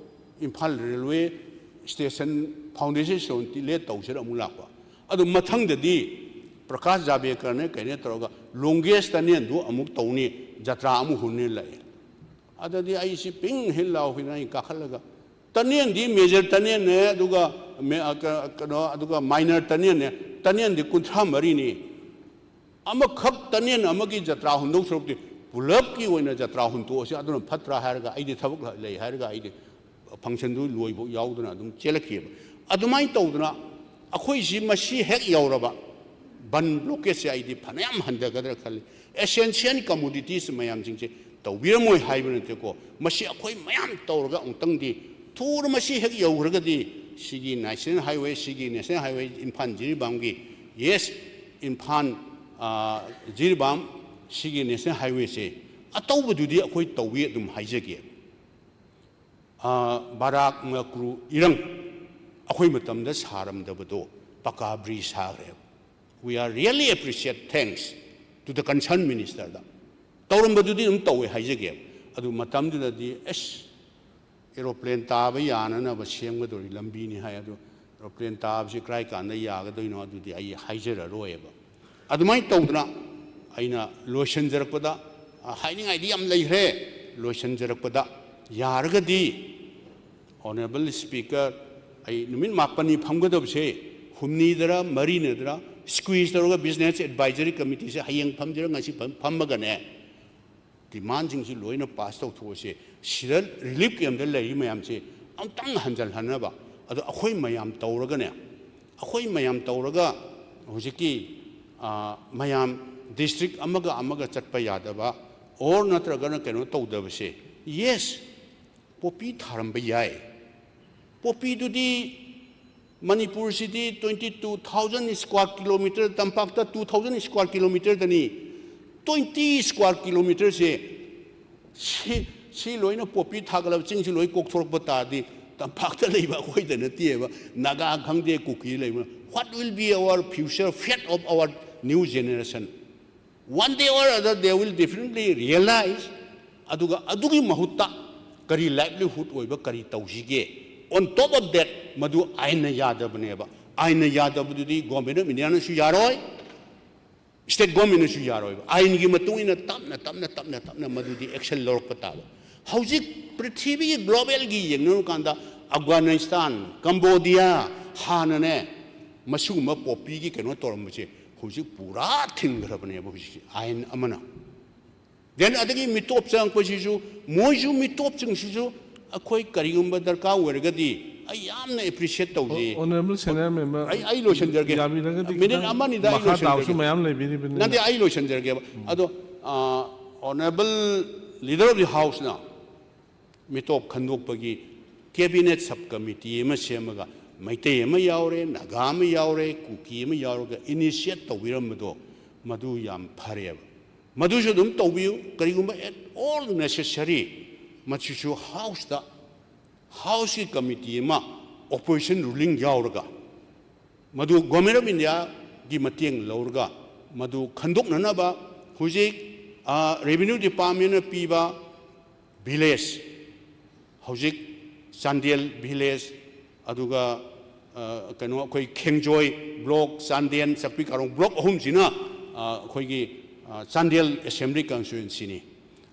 Imphal railway station foundation stone laid ꯇꯧꯁꯤꯔ ꯑꯃꯨꯛ ꯂꯥꯛꯄ꯫ ꯑꯗꯨ ꯃꯊꯪꯗꯗꯤ ꯄ꯭ꯔꯀꯥꯁ ꯖꯥꯕꯦꯀꯔꯅꯦ ꯀꯩꯅꯦ ꯇꯧꯔꯒ ꯂꯣꯡꯒꯦꯁ ꯇꯅꯦꯜꯗꯨ ꯑꯃꯨꯛ ꯇꯧꯅꯤ, ꯖꯇ꯭ꯔꯥ ꯑꯃꯨꯛ ꯍꯨꯟꯅꯤ ꯂꯥꯛꯑꯦ꯫ ꯑꯗꯨꯗꯤ ꯑꯩꯁꯤ ꯄꯤꯡ ꯍꯤꯜ ꯂꯥꯎꯈꯤꯗꯅ ꯑꯩ ꯀꯥꯈꯠꯂꯒ, ꯇꯅꯦꯜꯗꯤ ꯃꯦꯖꯔ ꯇꯅꯦꯜꯅꯦ, ꯑꯗꯨꯒ ꯃꯦ-, ꯑ, ꯀ-, ꯀꯩꯅꯣ, ꯑꯗꯨꯒ ꯃꯥꯏꯅꯔ ꯇꯅꯦꯜꯅꯦ, ꯇꯅꯦꯜꯗꯤ ꯀꯨꯟꯊ꯭ꯔꯥ ꯃꯔꯤꯅꯤ꯫ ꯑꯃꯈꯛ ꯇꯅꯦꯜ ꯑꯃꯒꯤ ꯖꯇ꯭ꯔꯥ ꯍꯨꯟꯗꯧ ꯁꯔꯨꯛꯇꯤ ꯄꯨꯂꯞꯀꯤ ꯑꯣꯏꯅ ꯖꯇ꯭ꯔꯥ ꯍꯨꯟꯇꯣꯛꯑꯁꯤ, ꯑꯗꯨꯅ ꯐꯠꯇ꯭ꯔꯥ ꯍꯥꯏꯔꯒ, ꯑꯩꯗꯤ ꯊꯕꯛ ꯂꯩ ꯍꯥꯏꯔꯒ ꯑꯩꯗꯤ ꯐꯪꯁꯟꯗꯨ ꯂꯣꯏꯐꯥꯎ ꯌꯥꯎꯗꯅ ꯑꯗꯨꯝ ꯆꯦꯜꯂꯛꯈꯤꯑꯕ꯫ ꯑꯗꯨꯃꯥꯏꯅ ꯇꯧꯗꯅ ꯑꯩꯈꯣꯏꯁꯤ ꯃꯁꯤ ꯍꯦꯛ ꯌꯧꯔꯕ ꯕꯟ ꯕ꯭ꯂꯣꯀꯦꯠꯁꯦ ꯑꯩꯗꯤ ꯐꯅꯌꯥꯝ ꯍꯟꯊꯒꯗ꯭ꯔꯥ ꯈꯜꯂꯤ꯫ ꯑꯦꯁꯦꯟꯁꯤꯌꯦꯜ ꯀꯃꯣꯗꯤꯇꯤꯁ ꯃꯌꯥꯝꯁꯤꯡꯁꯦ ꯇꯧꯕꯤꯔꯝꯃꯣꯏ ꯍꯥꯏꯕ ꯅꯠꯇꯦꯀꯣ, ꯃꯁꯤ ꯑꯩꯈꯣꯏ ꯃꯌꯥꯝ ꯇꯧꯔꯒ ꯑꯃꯨꯛꯇꯪꯗꯤ ꯊꯨꯅ ꯃꯁꯤ ꯍꯦꯛ ꯌꯧꯈ꯭ꯔꯒꯗꯤ ꯁꯤꯒꯤ ꯅꯦꯁꯅꯦꯜ ꯍꯥꯏꯋꯦ, ꯁꯤꯒꯤ ꯅꯦꯁꯅꯦꯜ ꯍꯥꯏꯋꯦ ꯏꯝꯐꯥꯜ ꯖꯤꯔꯤꯕꯥꯝꯒꯤ, ꯌꯦꯁ, ꯏꯝꯐꯥꯜ, ꯑ, ꯖꯤꯔꯤꯕꯥꯝ ꯁꯤꯒꯤ ꯅꯦꯁꯅꯦꯜ ꯍꯥꯏꯋꯦꯁꯦ ꯑꯇꯧꯕꯗꯨꯗꯤ ꯑꯩꯈꯣꯏ ꯇꯧꯏ ꯑꯗꯨꯝ ꯍꯥꯏꯖꯒꯦ꯫ ꯑ, ꯕꯔꯥꯛ ꯃꯀ꯭ꯔꯨ ꯏꯔꯪ ꯑꯩꯈꯣꯏ ꯃꯇꯝꯗ ꯁꯥꯔꯝꯗꯕꯗꯣ ꯄꯀꯥ ꯕ꯭ꯔꯤꯖ ꯁꯥꯈ꯭ꯔꯦꯕ꯫ We are really appreciate, thanks to the concerned ministerꯗ꯫ ꯇꯧꯔꯝꯕꯗꯨꯗꯤ ꯑꯗꯨꯝ ꯇꯧꯋꯦ ꯍꯥꯏꯖꯒꯦꯕ꯫ ꯑꯗꯨ ꯃꯇꯝꯗꯨꯗꯗꯤ ꯑꯁ, ꯑꯦꯔꯣꯄ꯭ꯂꯦꯟ ꯇꯥꯕ ꯌꯥꯅꯅꯕ ꯁꯦꯝꯒꯗꯧꯔꯤ ꯂꯝꯕꯤꯅꯤ ꯍꯥꯏ꯫ ꯑꯗꯨ ꯑꯦꯔꯣꯄ꯭ꯂꯦꯟ ꯇꯥꯕꯁꯤ ꯀꯔꯥꯏ ꯀꯥꯟꯗ ꯌꯥꯒꯗꯣꯏꯅꯣ ꯑꯗꯨꯗꯤ ꯑꯩ ꯍꯥꯏꯖꯔꯔꯣꯏꯕ꯫ ꯑꯗꯨꯃꯥꯏꯅ ꯇꯧꯗꯅ ꯑꯩꯅ ꯂꯣꯏꯁꯤꯟꯖꯔꯛꯄꯗ, ꯑ, ꯍꯥꯏꯅꯤꯡꯉꯥꯏꯗꯤ ꯌꯥꯝ ꯂꯩꯈ꯭ꯔꯦ, ꯂꯣꯏꯁꯤꯟꯖꯔꯛꯄꯗ ꯌꯥꯔꯒꯗꯤ Honourable Speaker, ꯑꯩ ꯅꯨꯃꯤꯠ ꯃꯥꯄꯟꯅꯤ ꯐꯝꯒꯗꯕꯁꯦ ꯍꯨꯝꯅꯤꯗꯔ ꯃꯔꯤꯅꯗꯔ squeeze ꯇꯧꯔꯒ business advisory committeeꯁꯦ ꯍꯌꯦꯡ ꯐꯝꯁꯤꯔ ꯉꯁꯤ ꯐꯝ- ꯐꯝꯃꯒꯅꯦ, demandꯁꯤꯡꯁꯤ ꯂꯣꯏꯅ pass ꯇꯧꯊꯣꯛꯑꯁꯦ꯫ ꯁꯤꯗ relief campꯇ ꯂꯩꯔꯤ ꯃꯌꯥꯝꯁꯦ ꯑꯝꯇꯪ ꯍꯟꯖꯤꯜꯍꯟꯅꯕ꯫ ꯑꯗꯣ ꯑꯩꯈꯣꯏ ꯃꯌꯥꯝ ꯇꯧꯔꯒꯅꯦ, ꯑꯩꯈꯣꯏ ꯃꯌꯥꯝ ꯇꯧꯔꯒ ꯍꯧꯖꯤꯛꯀꯤ, ꯑ, ꯃꯌꯥꯝ district ꯑꯃꯒ ꯑꯃꯒ ꯆꯠꯄ ꯌꯥꯗꯕ, or ꯅꯠꯇ꯭ꯔꯒꯅ ꯀꯩꯅꯣ ꯇꯧꯗꯕꯁꯦ, yes, poppy ꯊꯥꯔꯝꯕ ꯌꯥꯏ꯫ Poppyꯗꯨꯗꯤ ꯃꯅꯤꯄꯨꯔꯁꯤꯗꯤ twenty two thousand square kilometre, ꯇꯝꯄꯥꯛꯇ two thousand square kilometreꯗꯅꯤ꯫ Twenty square kilometreꯁꯦ ꯁꯤ, ꯁꯤ ꯂꯣꯏꯅ poppy ꯊꯥꯒꯠꯂꯕ ꯆꯤꯡꯁꯤ ꯂꯣꯏ ꯀꯣꯛꯊꯣꯔꯛꯄ ꯇꯥꯔꯗꯤ, ꯇꯝꯄꯥꯛꯇ ꯂꯩꯕ ꯑꯩꯈꯣꯏꯗ ꯅꯠꯇꯦꯕ, ꯅꯥꯒꯥ ꯈꯪꯗꯦ, ꯀꯨꯀꯤ ꯂꯩꯕ, what will be our future, fate of our new generation? One day or other they will definitely realize. ꯑꯗꯨꯒ ꯑꯗꯨꯒꯤ ꯃꯍꯨꯠꯇ ꯀꯔꯤ livelihood ꯑꯣꯏꯕ ꯀꯔꯤ ꯇꯧꯁꯤꯒꯦ? On top of that, ꯃꯗꯨ ꯑꯥꯏꯟꯅ ꯌꯥꯗꯕꯅꯦꯕ꯫ ꯑꯥꯏꯟꯅ ꯌꯥꯗꯕꯗꯨꯗꯤ Government of Indiaꯅꯁꯨ ꯌꯥꯔꯣꯏ, state governmentꯅꯁꯨ ꯌꯥꯔꯣꯏꯕ꯫ ꯑꯥꯏꯟꯒꯤ ꯃꯇꯨꯡ ꯏꯟꯅ ꯇꯞꯅ, ꯇꯞꯅ, ꯇꯞꯅ, ꯇꯞꯅ ꯃꯗꯨꯗꯤ action ꯂꯧꯔꯛꯄ ꯇꯥꯕ꯫ ꯍꯧꯖꯤꯛ ꯄ꯭ꯔꯤꯊꯤꯕꯤꯒꯤ globalꯒꯤ ꯌꯦꯡꯅꯔꯨꯀꯥꯟꯗ ꯑꯐꯒꯥꯅꯤꯁꯇꯥꯟ, ꯀꯝꯕꯣꯗꯤꯌꯥ, ꯍꯥꯟꯅꯅꯦ ꯃꯁꯤꯒꯨꯝꯕ poppyꯒꯤ ꯀꯩꯅꯣ ꯇꯧꯔꯝꯕꯁꯦ ꯍꯧꯖꯤꯛ ꯄꯨꯔꯥ ꯊꯤꯡꯈ꯭ꯔꯕꯅꯦꯕ ꯍꯧꯖꯤꯛꯁꯦ ꯑꯥꯏꯟ ꯑꯃꯅ꯫ Then ꯑꯗꯒꯤ ꯃꯤꯇꯣꯞ ꯆꯪꯉꯛꯄꯁꯤꯁꯨ, ꯃꯣꯏꯁꯨ ꯃꯤꯇꯣꯞꯁꯤꯡꯁꯤꯁꯨ ꯑꯩꯈꯣꯏ ꯀꯔꯤꯒꯨꯝꯕ ꯗꯔꯀꯥꯔ ꯑꯣꯏꯔꯒꯗꯤ ꯑꯩ ꯌꯥꯝꯅ appreciate ꯇꯧꯖꯩ꯫ Honourable senior member, ꯑꯩ, ꯑꯩ ꯂꯣꯏꯁꯤꯟꯖꯔꯒꯦ꯫ ꯌꯥꯕꯤꯔꯒꯗꯤ ꯃꯤꯅꯤꯠ ꯈꯤꯇꯪ ꯑꯃꯅꯤꯗ ꯑꯩ ꯃꯈꯥ ꯇꯥꯕꯁꯨ ꯂꯣꯏꯁꯤꯟꯖꯔꯒꯦ꯫ ꯃꯌꯥꯝ ꯂꯩꯕꯤꯔꯤꯕꯅꯤꯅ꯫ ꯅꯠꯇꯦ, ꯑꯩ ꯂꯣꯏꯁꯤꯟꯖꯔꯒꯦꯕ꯫ ꯑꯗꯣ, ꯑ, Honourable Leader of the Houseꯅ ꯃꯤꯇꯣꯞ ꯈꯟꯗꯣꯛꯄꯒꯤ cabinet sub committee ꯑꯃ ꯁꯦꯝꯃꯒ ꯃꯩꯇꯩ ꯑꯃ ꯌꯥꯎꯔꯦ, ꯅꯥꯒꯥ ꯑꯃ ꯌꯥꯎꯔꯦ, ꯀꯨꯀꯤ ꯑꯃ ꯌꯥꯎꯔꯒ initiate ꯇꯧꯕꯤꯔꯝꯕꯗꯣ ꯃꯗꯨ ꯌꯥꯝ ꯐꯔꯦꯕ꯫ ꯃꯗꯨꯁꯨ ꯑꯗꯨꯝ ꯇꯧꯕꯤꯌꯨ꯫ ꯀꯔꯤꯒꯨꯝꯕ at all necessary ꯃꯁꯤꯁꯨ Houseꯇ, Houseꯀꯤ committee ꯑꯃ opposition ruling ꯌꯥꯎꯔꯒ ꯃꯗꯨ Government of Indiaꯒꯤ ꯃꯇꯦꯡ ꯂꯧꯔꯒ ꯃꯗꯨ ꯈꯟꯗꯣꯛꯅꯅꯕ ꯍꯧꯖꯤꯛ, ꯑ, Revenue Departmentꯅ ꯄꯤꯕ village, ꯍꯧꯖꯤꯛ ꯆꯥꯟꯗꯦꯜ village, ꯑꯗꯨꯒ, ꯑ, ꯀꯩꯅꯣ, ꯑꯩꯈꯣꯏ ꯈꯦꯡꯖꯣꯏ block, ꯆꯥꯟꯗꯦꯜ, ꯆꯥꯛꯄꯤ ꯀꯥꯔꯣꯡ block ꯑꯍꯨꯝꯁꯤꯅ, ꯑ, ꯑꯩꯈꯣꯏꯒꯤ, ꯑ, Chandel assembly constituencyꯅꯤ꯫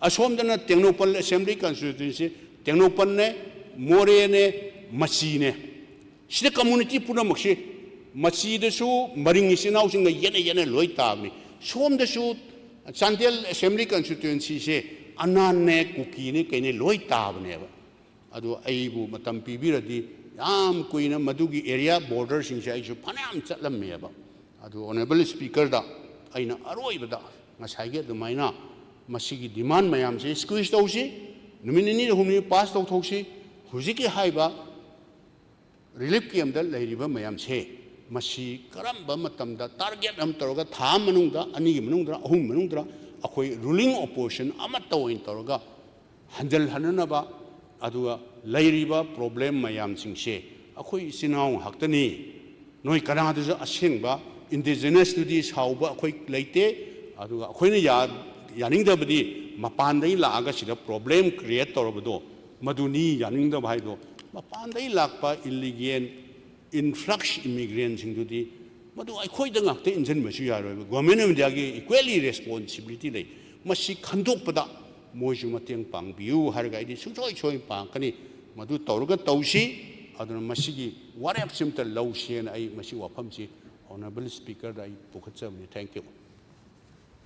ꯑꯁꯣꯝꯗꯅ Tengnoupal assembly constituency, ꯇꯦꯡꯅꯧꯄꯜꯅꯦ, ꯃꯣꯔꯦꯅꯦ, ꯃꯆꯤꯅꯦ꯫ ꯁꯤꯗ community ꯄꯨꯝꯅꯃꯛꯁꯤ ꯃꯆꯤꯗꯁꯨ ꯃꯔꯤꯡ ꯏꯆꯤꯟ ꯏꯅꯥꯎꯁꯤꯡꯒ ꯌꯦꯠꯅ ꯌꯦꯠꯅ ꯂꯣꯏ ꯇꯥꯕꯅꯤ꯫ ꯁꯣꯝꯗꯁꯨ ꯆꯥꯟꯗꯦꯜ assembly constituencyꯁꯦ ꯑꯅꯥꯟꯅꯦ, ꯀꯨꯀꯤꯅꯦ, ꯀꯩꯅꯦ ꯂꯣꯏ ꯇꯥꯕꯅꯦꯕ꯫ ꯑꯗꯨ ꯑꯩꯕꯨ ꯃꯇꯝ ꯄꯤꯕꯤꯔꯗꯤ ꯌꯥꯝ ꯀꯨꯏꯅ ꯃꯗꯨꯒꯤ area borderꯁꯤꯡꯁꯦ ꯑꯩꯁꯨ ꯐꯅꯌꯥꯝ ꯆꯠꯂꯝꯃꯦꯕ꯫ ꯑꯗꯨ Honourable Speakerꯗ ꯑꯩꯅ ꯑꯔꯣꯏꯕꯗ ꯉꯁꯥꯏꯒꯤ ꯑꯗꯨꯃꯥꯏꯅ ꯃꯁꯤꯒꯤ demand ꯃꯌꯥꯝꯁꯦ squeeze ꯇꯧꯁꯤ, ꯅꯨꯃꯤꯠ ꯅꯤꯅꯤ ꯍꯨꯝꯅꯤ pass ꯇꯧꯊꯣꯛꯁꯤ꯫ ꯍꯧꯖꯤꯛꯀꯤ ꯍꯥꯏꯕ relief campꯇ ꯂꯩꯔꯤꯕ ꯃꯌꯥꯝꯁꯦ ꯃꯁꯤ ꯀꯔꯝꯕ ꯃꯇꯝꯗ target ꯑꯃ ꯇꯧꯔꯒ ꯊꯥ ꯑꯃ ꯃꯅꯨꯡꯗ, ꯑꯅꯤꯒꯤ ꯃꯅꯨꯡꯗ, ꯑꯍꯨꯝ ꯃꯅꯨꯡꯗ ꯑꯩꯈꯣꯏ ruling opposition ꯑꯃꯠꯇ ꯑꯣꯏꯅ ꯇꯧꯔꯒ ꯍꯟꯖꯤꯜꯍꯟꯅꯅꯕ, ꯑꯗꯨꯒ ꯂꯩꯔꯤꯕ problem ꯃꯌꯥꯝꯁꯤꯡꯁꯦ ꯑꯩꯈꯣꯏ ꯏꯆꯤꯟ ꯏꯅꯥꯎ ꯉꯥꯛꯇꯅꯤ꯫ ꯅꯣꯏ ꯀꯅꯥꯗꯁꯨ ꯑꯁꯦꯡꯕ indigenousꯇꯨꯗꯤ ꯁꯥꯎꯕ ꯑꯩꯈꯣꯏ ꯂꯩꯇꯦ꯫ ꯑꯗꯨꯒ ꯑꯩꯈꯣꯏꯅ ꯌꯥ-, ꯌꯥꯅꯤꯡꯗꯕꯗꯤ ꯃꯄꯥꯟꯗꯒꯤ ꯂꯥꯛꯑꯒ ꯁꯤꯗ problem create ꯇꯧꯔꯕꯗꯣ ꯃꯗꯨꯅꯤ ꯌꯥꯅꯤꯡꯗꯕ ꯍꯥꯏꯗꯣ꯫ ꯃꯄꯥꯟꯗꯒꯤ ꯂꯥꯛꯄ illegal influx immigrantꯁꯤꯡꯗꯨꯗꯤ ꯃꯗꯨ ꯑꯩꯈꯣꯏꯗ ꯉꯥꯛꯇ ꯏꯟꯁꯤꯟꯕꯁꯨ ꯌꯥꯔꯣꯏꯕ꯫ Government of Indiaꯒꯤ equally responsibility ꯂꯩ꯫ ꯃꯁꯤ ꯈꯟꯗꯣꯛꯄꯗ ꯃꯣꯏꯁꯨ ꯃꯇꯦꯡ ꯄꯥꯡꯕꯤꯌꯨ ꯍꯥꯏꯔꯒ ꯑꯩꯗꯤ ꯁꯨꯡꯁꯣꯏ ꯁꯣꯏ ꯄꯥꯡꯒꯅꯤ꯫ ꯃꯗꯨ ꯇꯧꯔꯒ ꯇꯧꯁꯤ꯫ ꯑꯗꯨꯅ ꯃꯁꯤꯒꯤ ꯋꯥꯔꯦꯞꯁꯤ ꯑꯝꯇ ꯂꯧꯁꯦꯅ ꯑꯩ ꯃꯁꯤ ꯋꯥꯐꯝꯁꯤ Honourable Speakerꯗ ꯑꯩ ꯄꯨꯈꯠꯆꯕꯅꯤ꯫ Thank you꯫